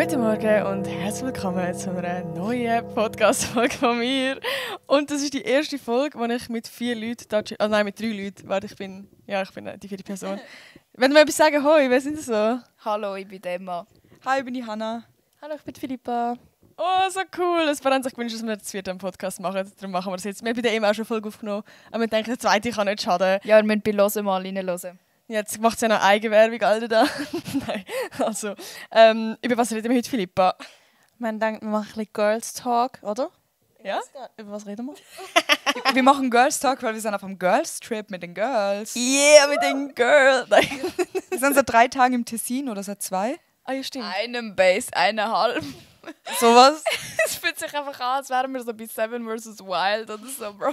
Guten Morgen und herzlich willkommen zu einer neuen Podcast-Folge von mir. Und das ist die erste Folge, wo ich mit 4 Leuten, mit 3 Leuten, warte, ich bin die 4. Person. Wenn wir etwas sagen, hoi, wer sind das so? Hallo, ich bin Emma. Hi, ich bin die Hanna. Hallo, ich bin Philippa. Oh, so cool. Es haben sich gewünscht, dass wir das 4. Podcast machen. Darum machen wir das jetzt. Wir haben bei der eben auch schon Folge aufgenommen. Aber wir denken, der 2. kann nicht schaden. Ja, wir müssen bei «Hören» mal reinhören. Jetzt macht es ja noch Eigenwerbung, Alter, da. Nein, also. Über was reden wir heute, Philippa? Wir denken, wir machen ein bisschen Girls Talk, oder? Ja? Über was reden wir? Wir machen Girls Talk, weil wir sind auf einem Girls Trip mit den Girls. Yeah, mit den Girls. Wir sind seit 3 Tagen im Tessin oder seit 2. Ah, ja, stimmt. Einem Base, 1,5. Sowas. Es fühlt sich einfach an, als wären wir so bei Seven vs. Wild oder so, Bro.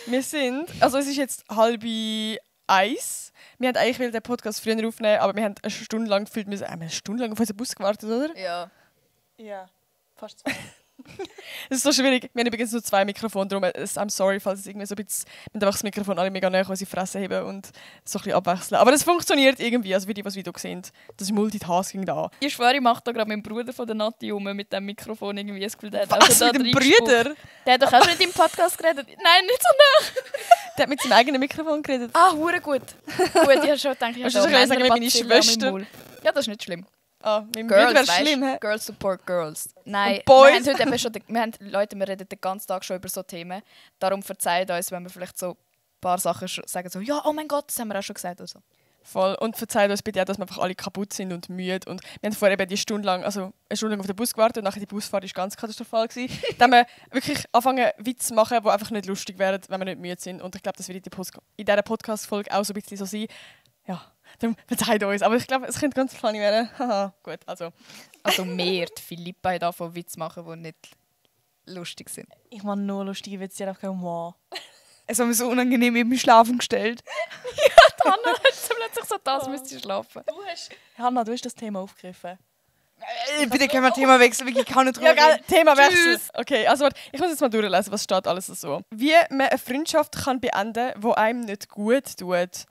Wir sind, also es ist jetzt 12:30. Wir wollten eigentlich den Podcast früher aufnehmen, aber wir haben eine Stunde lang gefühlt, wir haben eine Stunde lang auf unseren Bus gewartet, oder? Ja. Ja, fast 2. Das ist so schwierig. Wir haben übrigens nur 2 Mikrofone, darum I'm sorry, falls es irgendwie so ein bisschen, wir müssen einfach das Mikrofon alle mega nah an unsere Fresse haben und so ein bisschen abwechseln. Aber das funktioniert irgendwie, also wie die, was Video sehen. Das ist Multitasking da. Ich schwöre, ich mache da gerade mit dem Bruder von der Nati um mit dem Mikrofon irgendwie das Gefühl, der hat Was, da mit dem reingespuckt. Brüder? Der hat doch auch schon in deinem Podcast geredet. Nein, nicht so nah. Der hat mit seinem eigenen Mikrofon geredet. Ah, hure gut. Gut, ich habe schon gedacht, ich Hast du habe so sagen, wie meine Männerbazillen an Schwester? meinem Maul. Ja, das ist nicht schlimm. Ah, mit dem Brüder wäre weißt, schlimm, hä? Girls support Girls. Nein, Und Boys? wir haben heute eben schon, wir reden den ganzen Tag schon über so Themen. Darum verzeiht uns, wenn wir vielleicht so ein paar Sachen sagen, so, ja, oh mein Gott, das haben wir auch schon gesagt. Also. Voll. Und verzeiht uns bitte auch, dass wir einfach alle kaputt sind und müde. Und wir haben vorher eben eine Stunde lang auf den Bus gewartet und nachher die Busfahrt war ganz katastrophal gewesen. Dann haben wir wirklich angefangen, Witze zu machen, die einfach nicht lustig wären, wenn wir nicht müde sind. Und ich glaube, das wird in dieser Podcast-Folge auch so ein bisschen so sein. Ja, darum verzeiht uns. Aber ich glaube, es könnte ganz funny werden. Haha, gut, also. Also mehr. Die Philippa hat davon Witze machen, die nicht lustig sind. Ich mache nur lustige Witze, einfach kein Wow. Es war mir so unangenehm eben schlafen gestellt. Hanna hat so plötzlich so, das müsste ich schlafen. Hanna, du hast das Thema aufgegriffen. Bitte können wir Thema wechseln, wirklich kann nicht Ja, drüber geil. reden. Themawechsel. Okay, also warte, ich muss jetzt mal durchlesen, was steht alles so. Wie man eine Freundschaft kann beenden, die einem nicht gut tut.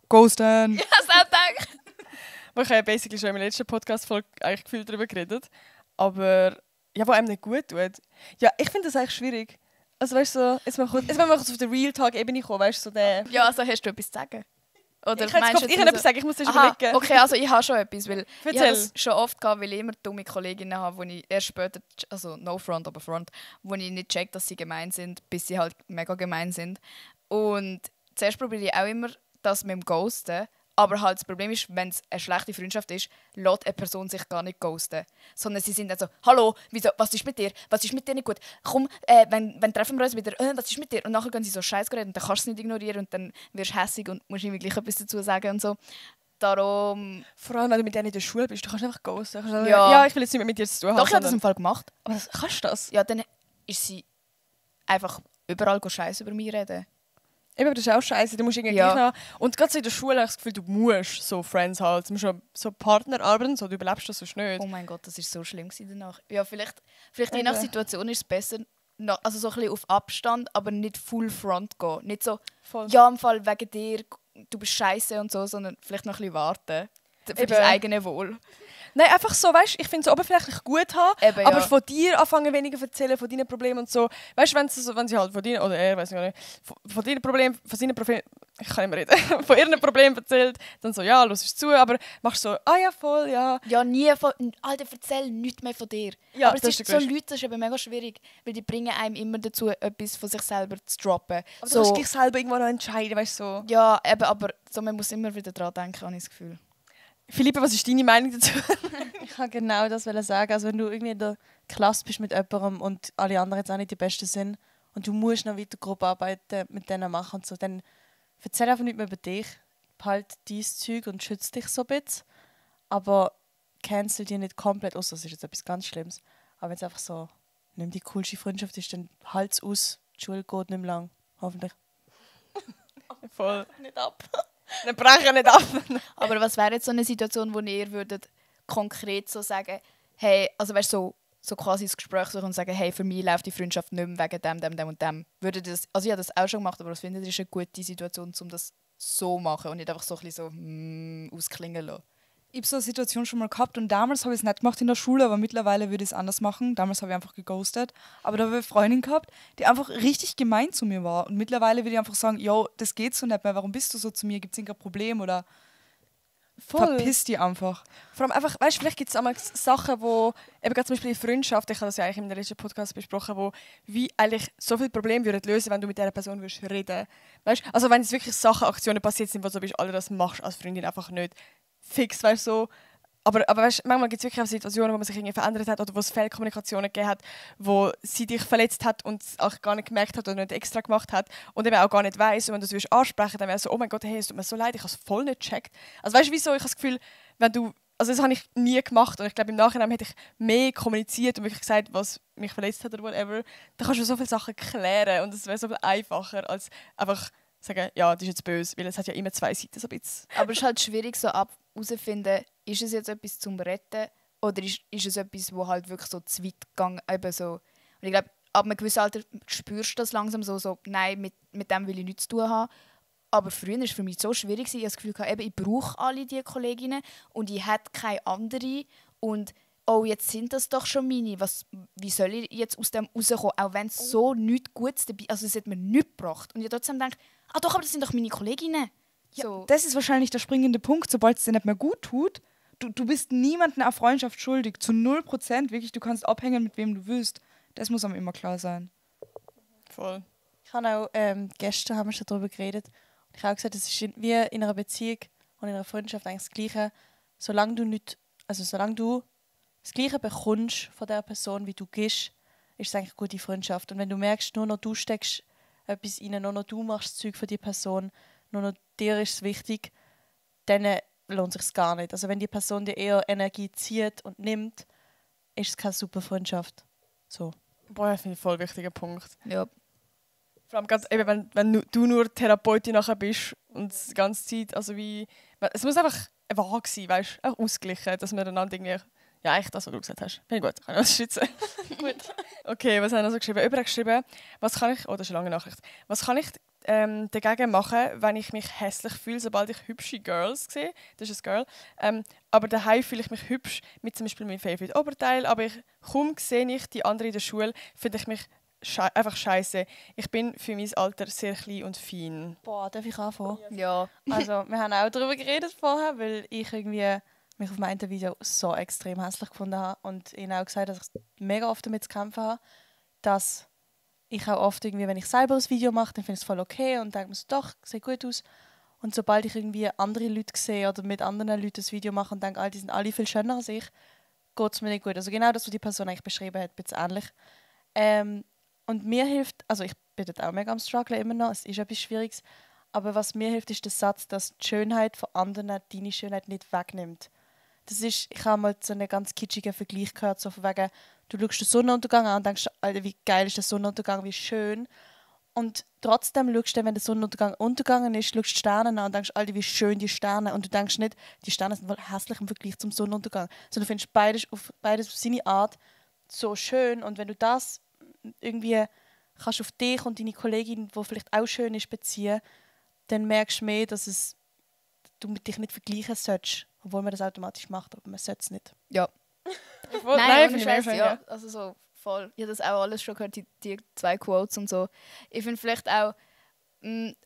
Ghosten. Ich habe es auch gedacht. Ich habe ja basically schon in meiner letzten Podcast-Folge eigentlich gefühlt darüber geredet. Aber ja, wo einem nicht gut tut. Ja, ich finde das eigentlich schwierig. Also weißt du, so, jetzt wenn wir kurz auf der Real-Talk-Ebene kommen, weißt du, so der... Ja, also hast du etwas zu sagen? Oder Ich kann meinst du etwas nur so- sagen, ich muss das Aha, überlegen. okay, also ich habe schon etwas, weil ich habe Erzähl. das schon oft gehabt, weil ich immer dumme Kolleginnen habe, die ich erst später, also no front, aber front, wo ich nicht check, dass sie gemein sind, bis sie halt mega gemein sind. Und zuerst probiere ich auch immer das mit dem Ghosten, aber halt das Problem ist, wenn es eine schlechte Freundschaft ist, lässt eine Person sich gar nicht ghosten. Sondern sie sind dann so, hallo, wieso, was ist mit dir? Was ist mit dir nicht gut? Komm, wenn treffen wir uns wieder, was ist mit dir? Und nachher gehen sie so Scheiß reden und dann kannst du es nicht ignorieren und dann wirst du hässig und musst ihm gleich etwas dazu sagen und so. Darum... Vor allem, wenn du mit denen in der Schule bist, du kannst einfach ghosten. Du kannst sagen, Ja. ja, ich will jetzt nicht mehr mit dir zu tun haben. Doch, ich habe das sondern- im Fall gemacht. Aber kannst du das? Ja, dann ist sie einfach überall Scheiß über mich reden. Eben, aber das ist auch scheiße. Du musst irgendwie Ja. gleich noch... Und gerade so in der Schule habe ich das Gefühl, du musst so Friends halt. Du musst schon so Partner arbeiten, so, du überlebst das sonst nicht. Oh mein Gott, das ist so schlimm gewesen danach. Ja, vielleicht je Eben. nach Situation ist es besser, also so ein bisschen auf Abstand, aber nicht full front gehen. Nicht so, Voll. ja, im Fall wegen dir, du bist scheiße und so, sondern vielleicht noch ein bisschen warten. Für Eben. das eigene Wohl. Nein, einfach so, weißt du, ich finde es oberflächlich gut haben, Eben, aber ja. von dir anfangen weniger erzählen, von deinen Problemen und so. Weißt du, wenn sie halt von dir, oder er, weiß ich nicht, von deinen Problemen, von seinen Problemen, ich kann nicht mehr reden, von ihren Problemen erzählt, dann so, ja, los ist zu, aber machst so, ah ja, voll, ja. Ja, nie von, Alter, erzähl nichts mehr von dir. Ja, aber es das ist ist so der Leute, das ist eben mega schwierig, weil die bringen einem immer dazu, etwas von sich selber zu droppen. Aber du musst dich selber irgendwo noch entscheiden, weißt du, so. Ja, eben, aber so, man muss immer wieder dran denken, habe ich das Gefühl. Philippe, was ist deine Meinung dazu? Ich kann genau das sagen. Also wenn du irgendwie in der Klasse bist mit jemandem und alle anderen jetzt auch nicht die Besten sind und du musst noch weiter Gruppenarbeiten mit denen machen und so, dann erzähl einfach nicht mehr über dich. Behalt dein Zeug und schütze dich so ein bisschen. Aber cancel dich nicht komplett aus. Das ist jetzt etwas ganz Schlimmes. Aber wenn es einfach so nicht mehr die coolste Freundschaft ist, dann halt es aus. Die Schule geht nicht mehr lang. Hoffentlich. Voll. Nicht ab. Dann brechen nicht ab. Aber was wäre jetzt so eine Situation, wo ihr würdet konkret so sagen, hey, also weißt so quasi das Gespräch suchen und sagen, hey, für mich läuft die Freundschaft nicht mehr wegen dem und dem. Würdet ihr das, also ich habe das auch schon gemacht, aber was findet ihr ist eine gute Situation, um das so zu machen und nicht einfach so ein bisschen so ausklingen lassen? Ich habe so eine Situation schon mal gehabt und damals habe ich es nicht gemacht in der Schule, aber mittlerweile würde ich es anders machen. Damals habe ich einfach geghostet. Aber da habe ich eine Freundin gehabt, die einfach richtig gemein zu mir war. Und mittlerweile würde ich einfach sagen, yo, das geht so nicht mehr, warum bist du so zu mir? Gibt es irgendein Problem oder verpiss dich einfach. Vor allem einfach, weißt du, vielleicht gibt es auch mal Sachen, wo, eben gerade zum Beispiel in Freundschaft, ich habe das ja eigentlich im letzten Podcast besprochen, wo wie eigentlich so viele Probleme würden lösen, wenn du mit dieser Person würdest reden. Weißt? Also wenn es wirklich Sachen, Aktionen passiert sind, wo du bist, alle das machst als Freundin einfach nicht fix, weißt du, so. Aber weißt, manchmal gibt es wirklich auch Situationen, wo man sich irgendwie verändert hat oder wo es Fehlkommunikationen gegeben hat, wo sie dich verletzt hat und es auch gar nicht gemerkt hat oder nicht extra gemacht hat und eben auch gar nicht weiss. Und wenn du es ansprechen dann wäre es so, oh mein Gott, hey, es tut mir so leid, ich habe es voll nicht gecheckt. Also weißt du, wieso? Ich habe das Gefühl, wenn du, also das habe ich nie gemacht und ich glaube, im Nachhinein hätte ich mehr kommuniziert und wirklich gesagt, was mich verletzt hat oder whatever, dann kannst du so viele Sachen klären und es wäre so viel einfacher, als einfach sagen, ja, das ist jetzt böse, weil es hat ja immer zwei Seiten so ein bisschen. Aber es ist halt schwierig so herauszufinden, ist es jetzt etwas zum Retten oder ist es etwas, wo halt wirklich so zu weit gegangen eben so. Und ich glaube, ab einem gewissen Alter spürst du das langsam so nein, mit dem will ich nichts zu tun haben. Aber früher war es für mich so schwierig. Ich hatte das Gefühl, eben, ich brauche alle diese Kolleginnen und ich hätte keine andere. Und oh, jetzt sind das doch schon meine. Wie soll ich jetzt aus dem rauskommen? Auch wenn es so nichts Gutes dabei also es hat mir nichts gebracht. Und ich trotzdem denke, doch, aber das sind doch meine Kolleginnen. Ja, So. das ist wahrscheinlich der springende Punkt, sobald es dir nicht mehr gut tut. Du bist niemandem eine Freundschaft schuldig, zu 0%. Wirklich, du kannst abhängen, mit wem du willst. Das muss einem immer klar sein. Voll. Ich habe auch, gestern haben wir schon darüber geredet. Und ich habe auch gesagt, es ist wie in einer Beziehung und in einer Freundschaft eigentlich das Gleiche. Solange du das Gleiche bekommst von der Person, wie du gibst, ist es eigentlich eine gute Freundschaft. Und wenn du merkst, nur noch du steckst etwas rein, nur noch du machst das Zeug für die Person, nur noch dir ist es wichtig, dann lohnt es sich gar nicht. Also wenn die Person dir eher Energie zieht und nimmt, ist es keine super Freundschaft. So. Boah, das finde ich voll wichtiger Punkt. Ja. Vor allem gerade, eben, wenn du nur Therapeutin nachher bist und die ganze Zeit, also wie, es muss einfach wahr sein, weißt du, auch ausgeglichen, dass man einander irgendwie, ja, eigentlich das, was du gesagt hast. Finde ich gut, kann ich das schützen. Gut. Okay, was haben wir noch so geschrieben? Jemand hat geschrieben, was kann ich, oh, das ist eine lange Nachricht, was kann ich dagegen machen, wenn ich mich hässlich fühle, sobald ich hübsche Girls sehe, das ist ein Girl, aber daheim fühle ich mich hübsch mit zum Beispiel meinem Favorite Oberteil, aber kaum sehe ich die anderen in der Schule, finde ich mich einfach scheiße. Ich bin für mein Alter sehr klein und fein. Boah, darf ich anfangen? Ja. Also, wir haben auch darüber geredet vorher, weil ich irgendwie mich auf meinem Video so extrem hässlich gefunden habe und ihnen auch gesagt, dass ich mega oft damit zu kämpfen habe, dass ich auch oft irgendwie, wenn ich selber ein Video mache, dann finde ich es voll okay und denke mir so, doch, sieht gut aus. Und sobald ich irgendwie andere Leute sehe oder mit anderen Leuten ein Video mache und denke, die sind alle viel schöner als ich, geht es mir nicht gut. Also genau das, was die Person eigentlich beschrieben hat, ein bisschen ähnlich. Und mir hilft, also ich bin dort auch mega am Struggeln immer noch, es ist etwas Schwieriges, aber was mir hilft, ist der Satz, dass die Schönheit von anderen deine Schönheit nicht wegnimmt. Das ist, ich habe mal so einen ganz kitschigen Vergleich gehört, so von wegen, du schaust den Sonnenuntergang an und denkst, Alter, wie geil ist der Sonnenuntergang, wie schön. Und trotzdem schaust du, wenn der Sonnenuntergang untergegangen ist, schaust die Sterne an und denkst, Alter, wie schön die Sterne. Und du denkst nicht, die Sterne sind wohl hässlich im Vergleich zum Sonnenuntergang. Sondern du findest beides auf seine Art so schön. Und wenn du das irgendwie kannst auf dich und deine Kollegin, die vielleicht auch schön ist, beziehen, dann merkst du mehr, dass du dich nicht vergleichen sollst. Obwohl man das automatisch macht, aber man sollte es nicht. Ja. Nein, ohne finde ich Scheiß, mega ja. schön, Also so voll. Ich habe das auch alles schon gehört, die 2 Quotes und so. Ich finde vielleicht auch,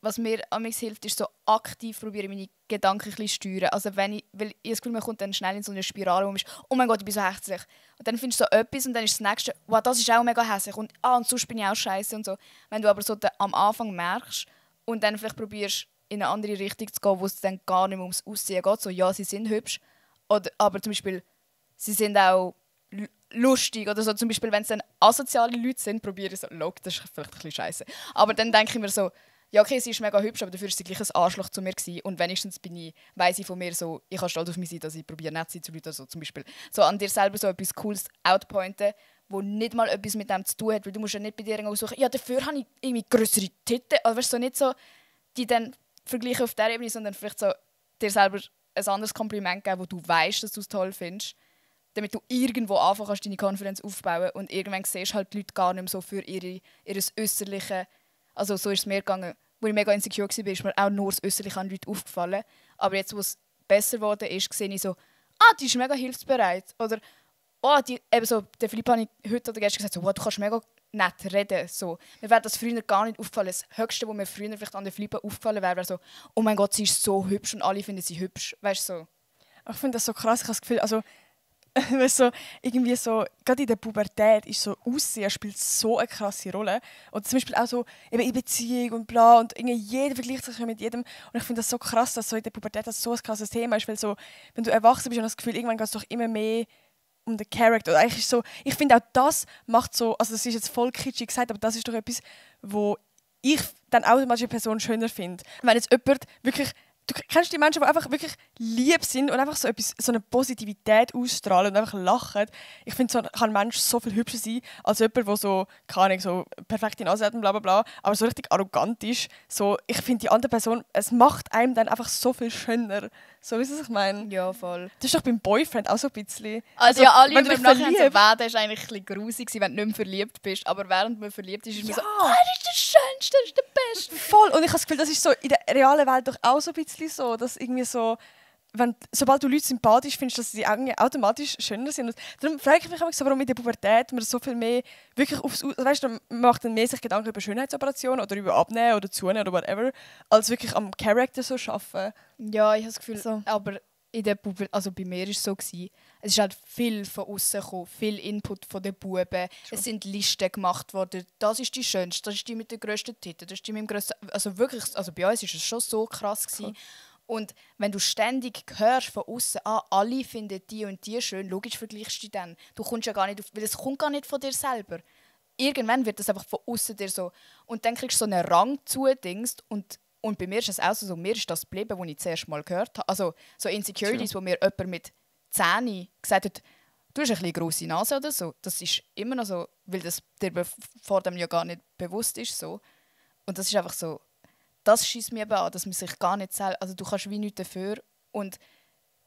was mir amigs hilft, ist so aktiv probieren, meine Gedanken ein bisschen steuern. Also weil ich das Gefühl, man kommt dann schnell in so eine Spirale, wo man ist, oh mein Gott, ich bin so hässlich. Und dann findest du so etwas und dann ist das nächste, wow, das ist auch mega hässlich und sonst bin ich auch scheiße und so. Wenn du aber so am Anfang merkst und dann vielleicht probierst, in eine andere Richtung zu gehen, wo es dann gar nicht mehr ums Aussehen geht, so, ja, sie sind hübsch, aber zum Beispiel, sie sind auch lustig oder so. Zum Beispiel, wenn es dann asoziale Leute sind, probiere ich so, das ist vielleicht ein bisschen scheiße. Aber dann denke ich mir so, ja okay, sie ist mega hübsch, aber dafür ist sie gleich ein Arschloch zu mir gewesen. Und wenigstens weiss ich von mir so, ich kann stolz auf mich sein, dass ich probiere nett zu sein zu Leuten. Also zum Beispiel so an dir selber so etwas Cooles outpointen, wo nicht mal etwas mit dem zu tun hat, weil du musst ja nicht bei dir suchen, ja dafür habe ich irgendwie grössere Titten. Also weißt du, so nicht so, die dann vergleichen auf dieser Ebene, sondern vielleicht so dir selber ein anderes Kompliment geben, wo du weißt, dass du es toll findest, damit du irgendwo anfangen kannst, deine Konfidenz aufbauen und irgendwann siehst halt die Leute gar nicht mehr so für ihr Äußerliche. Also so ist es mir gegangen, wo ich mega insecure war, ist mir auch nur das Äußerliche an Leute aufgefallen. Aber jetzt, wo es besser geworden ist, sehe ich so, die ist mega hilfsbereit. Oder, eben so, der Philipp habe ich heute oder gestern gesagt, so, du kannst mega nett reden. So. Mir wäre das früher gar nicht aufgefallen. Das Höchste, was mir früher vielleicht an der Philipp aufgefallen wäre, wäre so, oh mein Gott, sie ist so hübsch und alle finden sie hübsch. Weißt du, so. Ich finde das so krass. Ich habe das Gefühl, also, weißt du, irgendwie so, gerade in der Pubertät ist so Aussehen spielt so eine krasse Rolle. Und zum Beispiel auch so eben in Beziehung und bla und irgendwie jeder vergleicht sich mit jedem. Und ich finde das so krass, dass so in der Pubertät das so ein krasses Thema ist, weil so, wenn du erwachsen bist und das Gefühl, irgendwann geht es doch immer mehr um den Charakter. Oder eigentlich ist so, ich finde auch das macht so, also das ist jetzt voll kitschig gesagt, aber das ist doch etwas, wo ich dann automatisch eine Person schöner finde. Wenn jetzt jemand wirklich, du kennst die Menschen, die einfach wirklich lieb sind und einfach so eine Positivität ausstrahlen und einfach lachen. Ich finde, so kann ein Mensch so viel hübscher sein als jemand, der so, keine Ahnung, so perfekte Nase hat und bla bla bla, aber so richtig arrogant ist. So, ich finde, die andere Person, es macht einem dann einfach so viel schöner. So, weißt du, was ich meine? Ja, voll. Das ist doch beim Boyfriend auch so ein bisschen. Also ja, alle wenn du immer dich nachher so, verliebst. das war eigentlich ein bisschen grusig, wenn du nicht mehr verliebt bist. Aber während man verliebt ist, ist man so, das ist der Schönste, das ist der Beste. Voll. Und ich habe das Gefühl, das ist so in der realen Welt doch auch so ein bisschen so, dass irgendwie so, sobald du Leute sympathisch findest, dass sie irgendwie automatisch schöner sind. Und darum frage ich mich auch so, warum in der Pubertät man so viel mehr wirklich weißt du, man macht dann mehr sich Gedanken über Schönheitsoperationen oder über Abnehmen oder Zunehmen oder whatever, als wirklich am Charakter so arbeiten. Ja, ich habe das Gefühl, So. aber in der also bei mir war es so, es ist halt viel von außen gekommen, viel Input von den Buben. Es sind Listen gemacht worden. Das ist die schönste, das ist die mit den grössten Titten, das ist die mit dem grössten... Also wirklich, also bei uns war es schon so krass gewesen. Und wenn du ständig hörst von außen, alle finden die und die schön, logisch vergleichst du dich dann. Du kommst ja gar nicht auf, weil es kommt gar nicht von dir selber. Irgendwann wird das einfach von außen dir so. Und dann kriegst du so einen Rang zudingst und bei mir ist es auch so, mir ist das geblieben, was ich zuerst mal gehört habe. Also so Insecurities, wo mir jemand mit 10 gesagt hat, du hast eine bisschen grosse Nase oder so. Das ist immer noch so, weil das dir vor dem ja gar nicht bewusst ist. So. Und das ist einfach so, das schießt mir eben an, dass man sich gar nicht selber, also du kannst wie nichts dafür. Und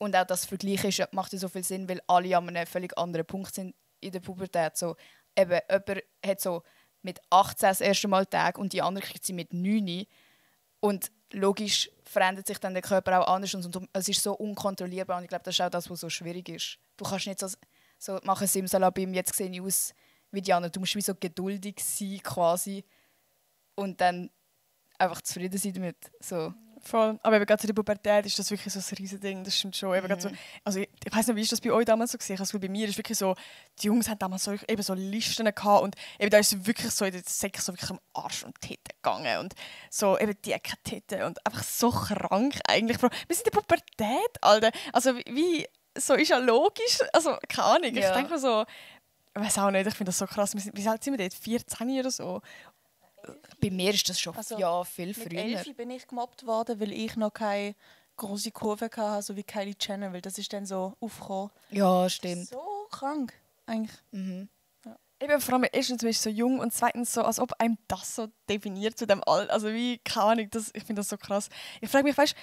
auch das Vergleichen macht ja so viel Sinn, weil alle an einem völlig anderen Punkt sind in der Pubertät. So, eben, jemand hat so mit 18 das erste Mal Tag und die andere kriegt sie mit 9. Und logisch verändert sich dann der Körper auch anders und es ist so unkontrollierbar und ich glaube, das ist auch das, was so schwierig ist. Du kannst nicht so machen, Simsalabim, jetzt sehe ich aus wie die anderen. Du musst wie so geduldig sein quasi und dann einfach zufrieden sein damit. So. Voll. Aber eben gerade in der Pubertät ist das wirklich so ein riesiges Ding. Das stimmt schon. Eben gerade so, also ich weiss nicht, wie ist das bei euch damals so gewesen? Also bei mir ist wirklich so, die Jungs haben damals so, eben so Listen gehabt und eben da ist es wirklich so in den Säcken so wirklich am Arsch und Titten gegangen und so eben dicke Titten und einfach so krank eigentlich. Wir sind in der Pubertät, Alter. Also wie so ist ja logisch. Also keine Ahnung. Ja. Ich denke mir so, ich weiß auch nicht, ich finde das so krass. Wie alt sind wir dort? 14 oder so? Bei mir ist das schon Also, viel Mit früher. 11 bin ich gemobbt worden, weil ich noch keine große Kurve hatte, so wie Kylie Jenner, weil das ist dann so aufgekommen. Ja, stimmt. So krank, eigentlich. Eben, vor allem erstens, du bist so jung und zweitens so, als ob einem das so definiert zu dem Alter. Also wie, keine Ahnung, ich finde das so krass. Ich frage mich, weißt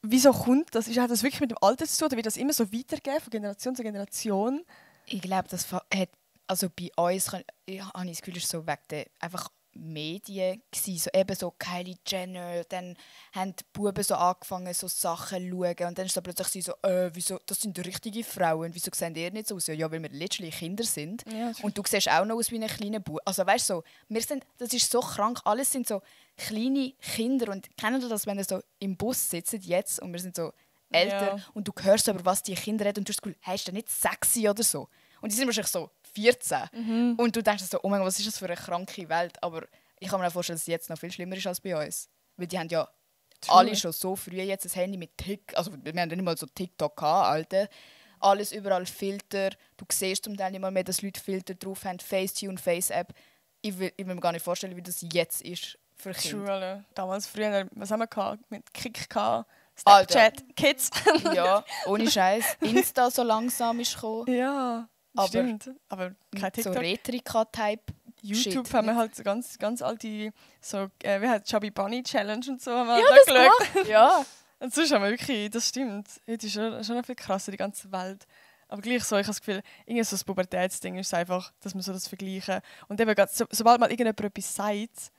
wieso kommt das? Hat das wirklich mit dem Alter zu tun oder wird das immer so weitergehen, von Generation zu Generation? Ich glaube, das hat, also bei uns, habe ich das Gefühl, ist so wegen der einfach Medien gewesen. So eben so Kylie Jenner, dann haben die Buben so angefangen, so Sachen zu schauen und dann ist es plötzlich so, wieso, das sind richtige Frauen, wieso sehen die nicht so aus? Ja, weil wir letztlich Kinder sind. Ja, und du siehst auch noch aus wie ein kleiner Bub. Also weißt du, so, das ist so krank, alles sind so kleine Kinder und kennen ihr das, wenn ihr so im Bus sitzt jetzt und wir sind so älter und du hörst aber, was die Kinder reden und du hast das Gefühl, hey, ist der nicht sexy oder so? Und die sind wahrscheinlich so 14. Und du denkst so, oh mein Gott, was ist das für eine kranke Welt? Aber ich kann mir auch vorstellen, dass es jetzt noch viel schlimmer ist als bei uns. Weil die haben ja alle schon so früh jetzt ein Handy mit TikTok. Also wir haben nicht mal so TikTok gehabt, Alter. Alles überall Filter. Du siehst zum Teil nicht mal mehr, dass Leute Filter drauf haben. Facetune, Face-App. Ich will mir gar nicht vorstellen, wie das jetzt ist für Kinder. Schule. Damals früher, was haben wir gehabt? Mit Kick gehabt, Alter. Snapchat, Kids. Ja, ohne Scheiß. Insta so langsam ist gekommen. Ja, Aber- stimmt. Aber kein So TikTok. Retrika-Type. YouTube Shit. haben wir halt so ganz alte, so, wie heißt Chubby Bunny Challenge und so haben wir Ja, halt das auch geschaut. Ja. Und sonst haben wir wirklich, das stimmt. Heute ist schon noch viel krasser, die ganze Welt. Aber gleich so, ich habe das Gefühl, irgendwie so das Pubertätsding ist einfach, dass man so das vergleichen. Und eben, grad sobald mal irgendjemand etwas sagt,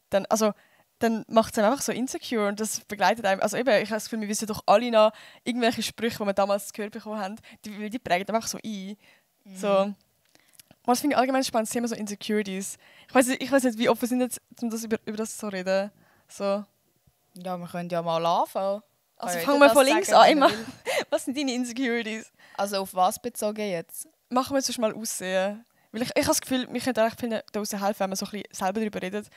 dann, also, dann macht es einem einfach so insecure und das begleitet einem. Also eben, ich habe das Gefühl, wir wissen doch alle noch irgendwelche Sprüche, die wir damals gehört bekommen haben, die prägen einfach so ein. So. Was finde ich allgemein spannend, sind immer so Insecurities. Ich weiß nicht, wie offen sind jetzt, um über das zu reden. So. Ja, wir können ja mal anfangen. Also Kann fangen jeder wir von das links sagen, an wenn immer. er will. Was sind deine Insecurities? Also auf was bezogen jetzt? Machen wir jetzt mal aussehen. Weil ich habe das Gefühl, wir können recht vielen da draussen helfen, wenn man so ein bisschen selber darüber redet.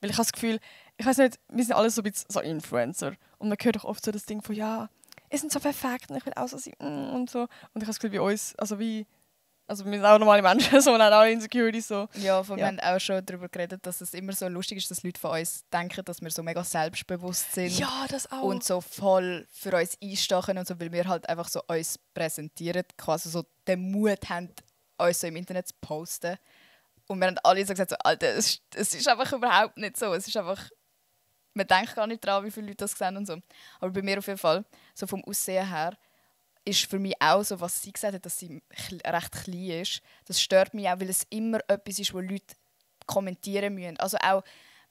Weil ich habe das Gefühl, ich weiß nicht, wir sind alle so ein bisschen so Influencer. Und man hört doch oft so das Ding von, ja, ihr seid so perfekt und ich will auch so sein und so. Und ich habe das Gefühl, bei uns, also wir sind auch normale Menschen, so, wir haben auch Insecurities. So. Ja, wir haben auch schon darüber geredet, dass es immer so lustig ist, dass Leute von uns denken, dass wir so mega selbstbewusst sind. Ja, das auch. Und so voll für uns einstachen und so, weil wir halt einfach so uns präsentieren, quasi so den Mut haben, uns so im Internet zu posten. Und wir haben alle so gesagt, so, Alter, es ist einfach überhaupt nicht so. Es ist einfach, man denkt gar nicht daran, wie viele Leute das sehen und so. Aber bei mir auf jeden Fall, so vom Aussehen her, ist für mich auch so, was sie gesagt hat, dass sie recht klein ist. Das stört mich auch, weil es immer etwas ist, wo Leute kommentieren müssen. Also auch,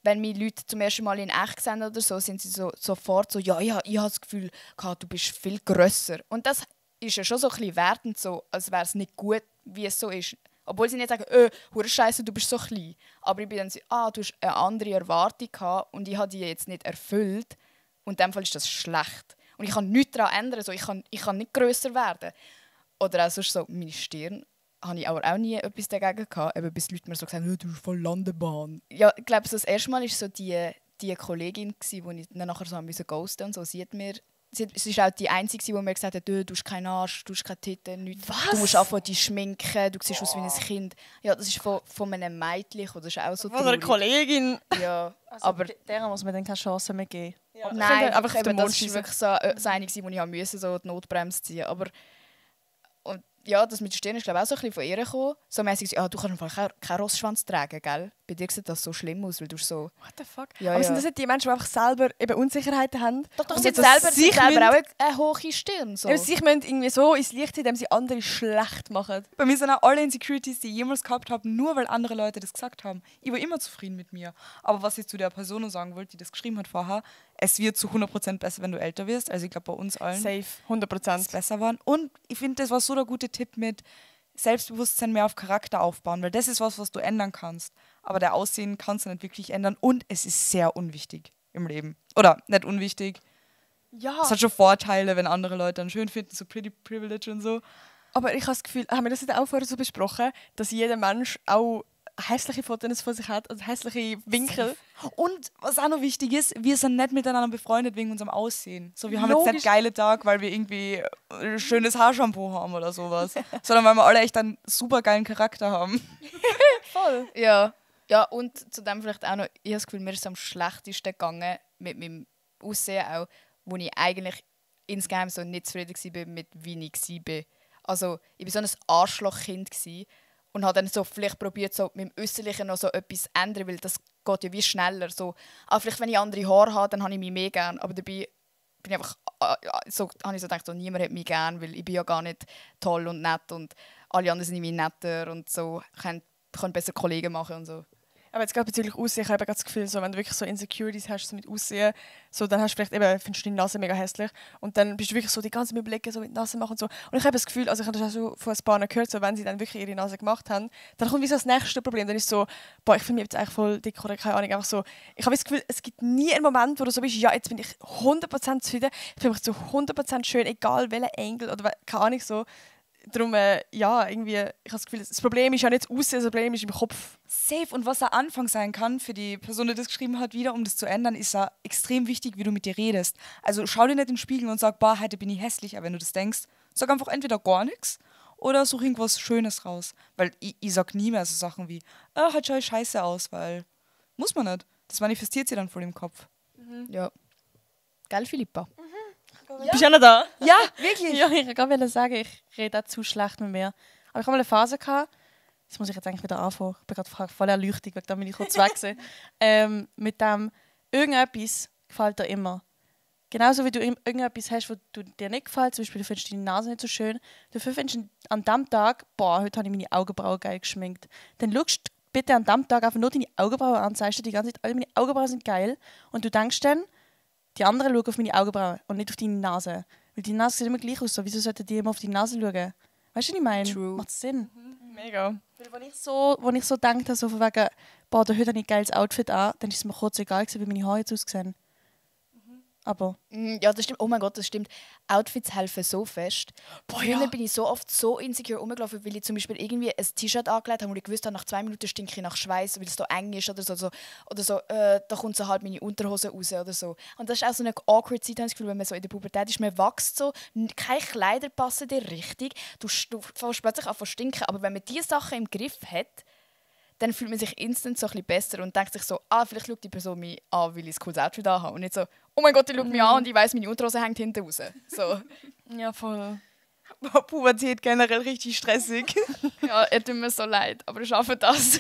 wenn mich Leute zum ersten Mal in echt sehen oder so, sind sie sofort so, ja, ich habe das Gefühl, du bist viel grösser. Und das ist ja schon so ein bisschen wertend, so, als wäre es nicht gut, wie es so ist. Obwohl sie nicht sagen, hure Scheiße, du bist so klein. Aber ich bin dann so, du hast eine andere Erwartung gehabt und ich habe die jetzt nicht erfüllt. Und in dem Fall ist das schlecht. Und ich kann nichts daran ändern. So, ich kann nicht grösser werden. Oder auch sonst so, meine Stirn habe ich aber auch nie etwas dagegen gehabt. Eben bis Leute mir so gesagt haben, du bist voll Landebahn. Ja, ich glaube, so das erste Mal war so die Kollegin, die ich dann nachher so ghosten und so. Sie ist auch die Einzige, die mir gesagt hat, du hast keinen Arsch, du hast keine Titten, nichts. Du musst anfangen dich schminken, du siehst aus wie ein Kind. Ja, das ist von einem Mädchen, das ist auch so Von einer traurig. Kollegin. Ja, Also, aber der muss man dann keine Chance mehr geben. Ja. nein, einfach auf den Mond das war schiessen. wirklich so eine, wo ich musste, so die Notbremse ziehen. Aber und ja, das mit der Stirn ist glaube ich auch so ein bisschen von ihr gekommen. So mäßig, du kannst einfach keinen Rossschwanz tragen, gell? Bei dir sieht das so schlimm aus, weil du so... What the fuck? Ja, aber ja. sind das nicht die Menschen, die einfach selber eben Unsicherheiten haben? Doch, Und sie jetzt hat sich selber auch eine hohe Stirn. So. Ja, sich müssen irgendwie so ins Licht ziehen, indem sie andere schlecht machen. Bei mir sind auch alle Insecurities, die ich jemals gehabt habe, nur weil andere Leute das gesagt haben. Ich war immer zufrieden mit mir. Aber was ich zu der Person noch sagen wollte, die das geschrieben hat vorher, es wird zu 100% besser, wenn du älter wirst. Also ich glaube, bei uns allen Safe, ist 100%. es besser geworden. Und ich finde, das war so der gute Tipp mit Selbstbewusstsein mehr auf Charakter aufbauen, weil das ist was du ändern kannst. Aber der Aussehen kannst du nicht wirklich ändern und es ist sehr unwichtig im Leben. Oder nicht unwichtig. Ja, Es hat schon Vorteile, wenn andere Leute dann schön finden, so Pretty Privilege und so. aber ich habe das Gefühl, haben wir das nicht auch vorher so besprochen, dass jeder Mensch auch hässliche Fotos von sich hat und hässliche Winkel. Und was auch noch wichtig ist, wir sind nicht miteinander befreundet wegen unserem Aussehen. So, wir haben jetzt Logisch. nicht geile Tag, weil wir irgendwie ein schönes Haarshampoo haben oder sowas. Sondern weil wir alle echt einen super geilen Charakter haben. Voll. Ja, und zu dem vielleicht auch noch, ich habe das Gefühl, mir ist es am schlechtesten gegangen mit meinem Aussehen auch, wo ich eigentlich insgeheim so nicht zufrieden war mit wie ich war. Also ich war so ein Arschlochkind und habe dann so vielleicht probiert, so mit dem Äußerlichen noch so etwas zu ändern, weil das geht ja wie schneller. So, vielleicht wenn ich andere Haare habe, dann habe ich mich mehr gern, aber dabei bin ich einfach, so, habe ich so gedacht, so, niemand hat mich gern, weil ich bin ja gar nicht toll und nett und alle anderen sind irgendwie netter und so, können besser Kollegen machen und so. Aber jetzt gerade bezüglich Aussehen, ich habe eben das Gefühl, so, wenn du wirklich so Insecurities hast so mit Aussehen, so, dann hast du vielleicht eben, findest du die Nase mega hässlich und dann bist du wirklich so die ganze Zeit überlegen, so mit der Nase machen und so. Und ich habe das Gefühl, also ich habe das auch so von ein paar gehört, so, wenn sie dann wirklich ihre Nase gemacht haben, dann kommt wie so das nächste Problem, dann ist so, boah, ich finde mich jetzt eigentlich voll dick oder keine Ahnung, einfach so, ich habe das Gefühl, es gibt nie einen Moment, wo du so bist, ja, jetzt bin ich 100% zufrieden, ich fühle mich zu 100% schön, egal welcher Engel oder keine Ahnung, so. Darum, ja, irgendwie, ich habe das Gefühl, das Problem ist ja nicht das Aussehen, das Problem ist im Kopf. Safe. Und was der Anfang sein kann für die Person, die das geschrieben hat, wieder, um das zu ändern, ist ja extrem wichtig, wie du mit dir redest. Also schau dir nicht in den Spiegel und sag, boah, heute bin ich hässlich. Aber wenn du das denkst, sag einfach entweder gar nichts oder such irgendwas Schönes raus. Weil ich sag nie mehr so Sachen wie, halt schau ich scheiße aus, weil muss man nicht. Das manifestiert sich dann voll im Kopf. Ja. Gell, Philippa? Bist du auch noch da? Ja, wirklich. Ja, ich wollte gerade sagen, ich rede auch zu schlecht mit mir. Aber ich habe mal eine Phase gehabt, das muss ich jetzt eigentlich wieder anfangen. Ich bin gerade voll erleuchtet, weil dann bin ich kurz weg gewesen. Mit dem, irgendetwas gefällt dir immer. Genauso wie du irgendetwas hast, was dir nicht gefällt, zum Beispiel du findest deine Nase nicht so schön, dafür findest du an diesem Tag, boah, heute habe ich meine Augenbrauen geil geschminkt. Dann schaust du bitte an diesem Tag einfach nur deine Augenbrauen an, sagst du die ganze Zeit, alle meine Augenbrauen sind geil. Und du denkst dann, die anderen schauen auf meine Augenbrauen und nicht auf deine Nase. Weil die Nase sieht immer gleich aus, so. Wieso sollten die immer auf die Nase schauen? Weißt du, was ich meine? True. Macht Sinn. Mega. Weil wenn ich so gedacht habe, so von wegen, boah, da heute habe ich ein geiles Outfit an, dann ist es mir kurz egal gewesen, wie meine Haare jetzt aussehen. Aber Ja, das stimmt. Oh mein Gott, das stimmt. Outfits helfen so fest. Früher bin ich so oft so insecure rumgelaufen, weil ich zum Beispiel irgendwie ein T-Shirt angelegt habe und ich gewusst habe, nach 2 Minuten stinke ich nach Schweiß, weil es da eng ist oder so. Oder so da kommt so halt meine Unterhose raus oder so. Und das ist auch so eine awkward Zeit, habe ich das Gefühl, wenn man so in der Pubertät ist, man wächst so, keine Kleider passen dir richtig, du fängst plötzlich an zu stinken. Aber wenn man diese Sachen im Griff hat, dann fühlt man sich instant so ein bisschen besser und denkt sich so, vielleicht schaut die Person mich an, weil ich ein cooles Outfit habe. Und nicht so, oh mein Gott, die schaut mich an und ich weiss, meine Unterhose hängt hinten raus. So. Ja, voll. Pubertät generell richtig stressig. Ja, er tut mir so leid, aber ich schaffe das.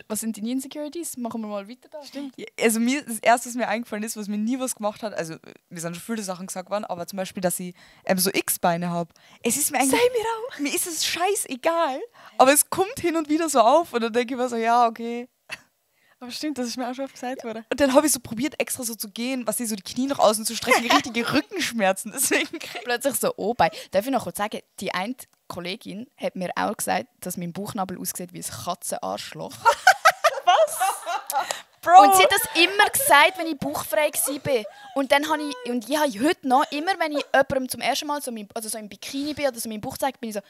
Was sind deine Insecurities? Machen wir mal weiter da. Stimmt. Ja, also das Erste, was mir eingefallen ist, was mir nie was gemacht hat, also mir sind schon viele Sachen gesagt worden, aber zum Beispiel, dass ich so X-Beine habe. Es ist mir eigentlich... Mir ist es scheißegal, aber es kommt hin und wieder so auf und dann denke ich mir so, ja, okay. Aber stimmt, das ist mir auch schon oft gesagt worden. Und dann habe ich so probiert, extra so zu gehen, was so die Knie nach außen zu strecken, richtige Rückenschmerzen. Deswegen Plötzlich so, bei. Darf ich noch kurz sagen, die eine Kollegin hat mir auch gesagt, dass mein Bauchnabel aussieht wie ein Katzenarschloch. Bro! Und sie hat das immer gesagt, wenn ich bauchfrei war. Und dann habe ich heute noch, immer wenn ich jemandem zum ersten Mal so im Bikini bin oder so meinen Bauch zeige, bin ich so,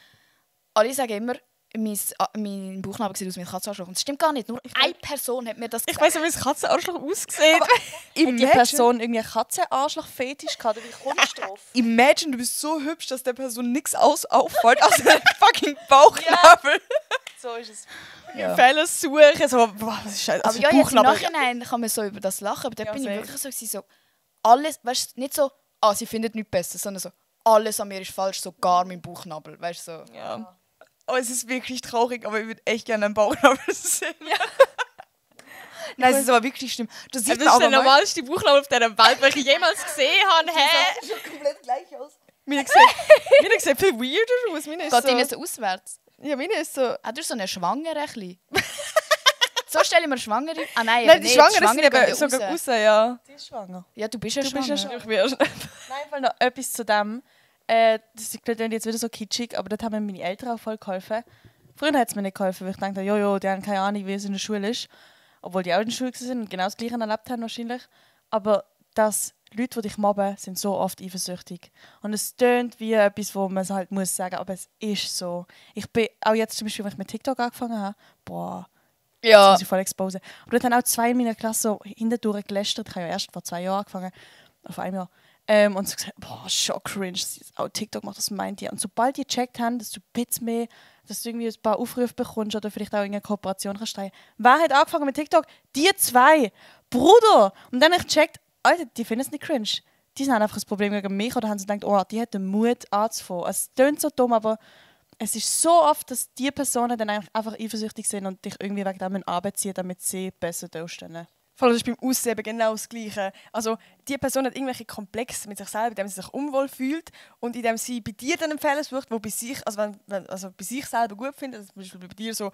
alle sagen immer, mein Bauchnabel sieht aus wie ein Katzenarschloch. Und das stimmt gar nicht, nur eine Person hat mir das Ich gesagt. weiss nicht, wie das Katzenarschloch aussieht. hat die Person irgendwie einen Katzenarschloch-Fetisch gehabt, oder wie kommst du drauf? Imagine, du bist so hübsch, dass der Person nichts auffällt, außer deinem fucking Bauchnabel. So ist es. Fehler suchen, so, boah, was ist das? Aber ja, jetzt im Nachhinein kann man so über das lachen, aber da bin ich safe. wirklich so alles, weißt du, nicht so, sie findet nichts besser, sondern so, alles an mir ist falsch, sogar mein Bauchnabel, weißt du, so. Ja. Oh, es ist wirklich traurig, aber ich würde echt gerne einen Bauchnabel sehen. Nein, es ist aber wirklich schlimm. Das sieht Das man ist der aber mal. normalste Bauchnabel auf dieser Welt, den ich jemals gesehen habe. Hä? Sieht komplett gleich aus. Meine sieht viel weirder aus. Meine ist Geht so... deine so auswärts? Ja, meine ist so... Du hast so eine Schwangere, ein bisschen. So stelle ich mir Schwangere... Nein, eben die nicht. Schwangeren sind gehen eben ja sogar raus. raus, ja. Die ist schwanger. Ja, du bist ja Du schwanger. bist ja schon... Ich bin ja schon... Nein, weil noch etwas zu dem. Das klingt jetzt wieder so kitschig, aber dort haben mir meine Eltern auch voll geholfen. Früher hat es mir nicht geholfen, weil ich dachte, jojo, die haben keine Ahnung, wie es in der Schule ist. Obwohl die auch in der Schule waren und genau das Gleiche erlebt haben wahrscheinlich. Aber dass Leute, die dich mobben, sind so oft eifersüchtig. Und es tönt wie etwas, wo man es halt muss sagen, aber es ist so. Ich bin auch jetzt zum Beispiel, wenn ich mit TikTok angefangen habe, das Ja, muss ich voll exposen. Aber dort haben auch 2 in meiner Klasse so hindurch gelästert. Ich habe ja erst vor 2 Jahren angefangen, vor einem Jahr. Und so gesagt, schon cringe, auch TikTok macht, das meint ihr. Und sobald die gecheckt haben, dass du Bits mehr, dass du irgendwie ein paar Aufrufe bekommst oder vielleicht auch irgendeine Kooperation kannst teilen. Wer hat angefangen mit TikTok? Die 2. Bruder! Und dann habe ich gecheckt, Alter, die finden es nicht cringe. Die haben einfach ein Problem gegen mich oder haben sie gedacht, oh, die hat den Mut anzufangen. Es klingt so dumm, aber es ist so oft, dass die Personen dann einfach eifersüchtig sind und dich irgendwie wegen dem anbeziehen, damit sie besser dastehen. Voll, das ist beim Aussehen eben genau das Gleiche. Also, die Person hat irgendwelche Komplexe mit sich selber, in dem sie sich unwohl fühlt und in dem sie bei dir dann einen Fehler sucht, wo bei sich, also also bei sich selber gut findet, also zum Beispiel bei dir so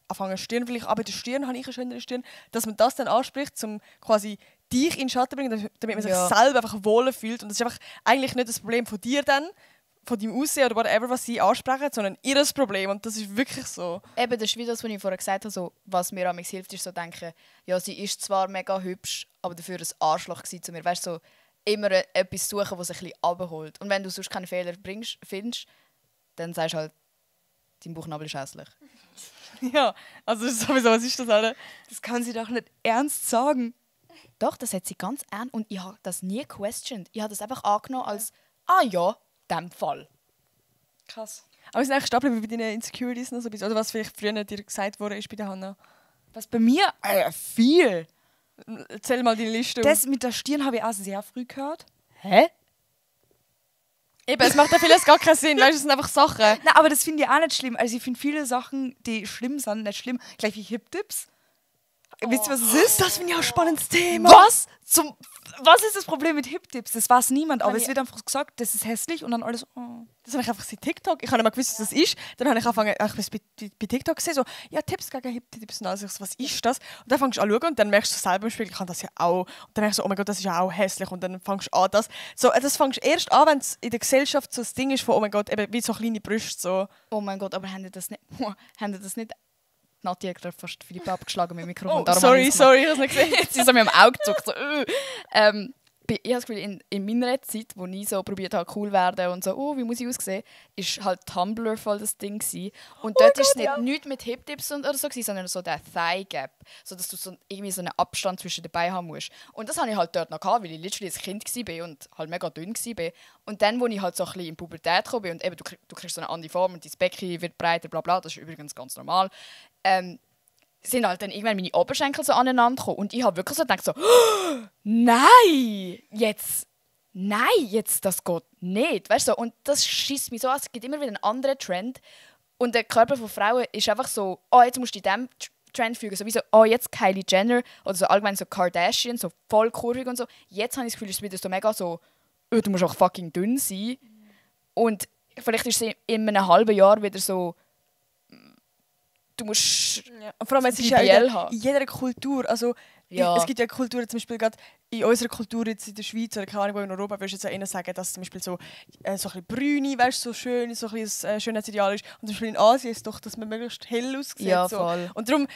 anfangen Stirn vielleicht, aber die Stirn habe ich eine schönere Stirn, dass man das dann anspricht, um quasi dich in den Schatten zu bringen, damit man sich selber einfach wohler fühlt. Und das ist einfach eigentlich nicht das Problem von dir dann, von deinem Aussehen oder whatever, was sie ansprechen, sondern ihr Problem. Und das ist wirklich so. eben, das ist wie das, was ich vorher gesagt habe, so, was mir amigs hilft, ist so denken, ja, sie ist zwar mega hübsch, aber dafür ein Arschloch gewesen zu mir. Weißt du, so, immer etwas suchen, was sich ein bisschen abholt. Und wenn du sonst keinen Fehler findest, dann sagst du halt, dein Bauchnabel ist hässlich. Ja, also sowieso, was ist das, Alter? Das kann sie doch nicht ernst sagen. Doch, das hat sie ganz ernst und ich habe das nie questioned. Ich habe das einfach angenommen als, ja, in dem Fall. Krass. Aber es ist eigentlich stapeln wie bei deinen Insecurities noch so ein bisschen. Oder was vielleicht früher dir gesagt wurde, ist bei der Hannah. Was bei mir? Viel. Erzähl mal deine Liste. Das mit der Stirn habe ich auch sehr früh gehört. Hä? Eben, es macht ja vieles gar keinen Sinn. Weißt du, es sind einfach Sachen. Na, aber das finde ich auch nicht schlimm. Also ich finde viele Sachen, die schlimm sind, nicht schlimm. Gleich wie Hip-Dips. wisst ihr, was es ist? Das finde ich auch ein spannendes Thema. Was ist das Problem mit Hip-Tips? Das weiß niemand, aber Wenn es wird einfach gesagt, das ist hässlich und dann alles. Oh. Das habe ich einfach seit TikTok. Ich habe nicht mal gewusst, was das ist. Dann habe ich angefangen, ich habe es bei TikTok gesehen, so, ja, Tipps gegen Hip-Tips. Und also ich so, was ist das? Und dann fängst du an zu schauen und dann merkst du selber im Spiel, ich kann das ja auch. Und dann merkst du, oh mein Gott, das ist ja auch hässlich. Und dann fängst du an, das. So, das fängst du erst an, wenn es in der Gesellschaft so das Ding ist von, oh mein Gott, eben wie so kleine Brüste. So. Oh mein Gott, aber haben die das nicht... haben die das nicht... Nati hat gerade fast Philipp abgeschlagen mit dem Mikrofon. Oh, Darum sorry, habe ich es gemacht. ich habe es nicht gesehen. Jetzt ist er mir am Auge gezuckt. So, ich habe das Gefühl, in meiner Zeit, wo ich so probiert habe, cool werden und so, wie muss ich aussehen, ist halt Tumblr voll das Ding gewesen. Und dort ist es nicht mit Hip-Tips oder so gewesen, sondern so der Thigh-Gap. So, dass du so, irgendwie so einen Abstand zwischen den Beinen haben musst. Und das hatte ich halt dort noch gehabt, weil ich literally ein Kind war und halt mega dünn war. Und dann, wo ich halt so ein bisschen in Pubertät gekommen bin und eben, du kriegst so eine andere Form und dein Becken wird breiter, bla bla, das ist übrigens ganz normal, sind halt dann irgendwann meine Oberschenkel so aneinander gekommen. Und ich habe wirklich so gedacht, so, nein, jetzt, das geht nicht. Weißt du, so, und das schießt mich so an, es gibt immer wieder einen anderen Trend. Und der Körper von Frauen ist einfach so, jetzt musst du in diesem Trend fügen. So wie so, jetzt Kylie Jenner oder so allgemein so Kardashian, so voll kurvig und so. Jetzt habe ich das Gefühl, es ist wieder so mega so, du musst auch fucking dünn sein. Und vielleicht ist es in einem halben Jahr wieder so, du musst Und vor allem, es ist ja in jeder Kultur, also es gibt ja Kulturen, zum Beispiel gerade in unserer Kultur jetzt in der Schweiz oder keine Ahnung, wo in Europa, würdest du jetzt auch eher sagen, dass zum Beispiel so ein bisschen brüne, weißt, so schön, so ein bisschen Schönheitsideal ist. Und zum Beispiel in Asien ist es doch, dass man möglichst hell aussieht. Ja, so. voll. Und darum,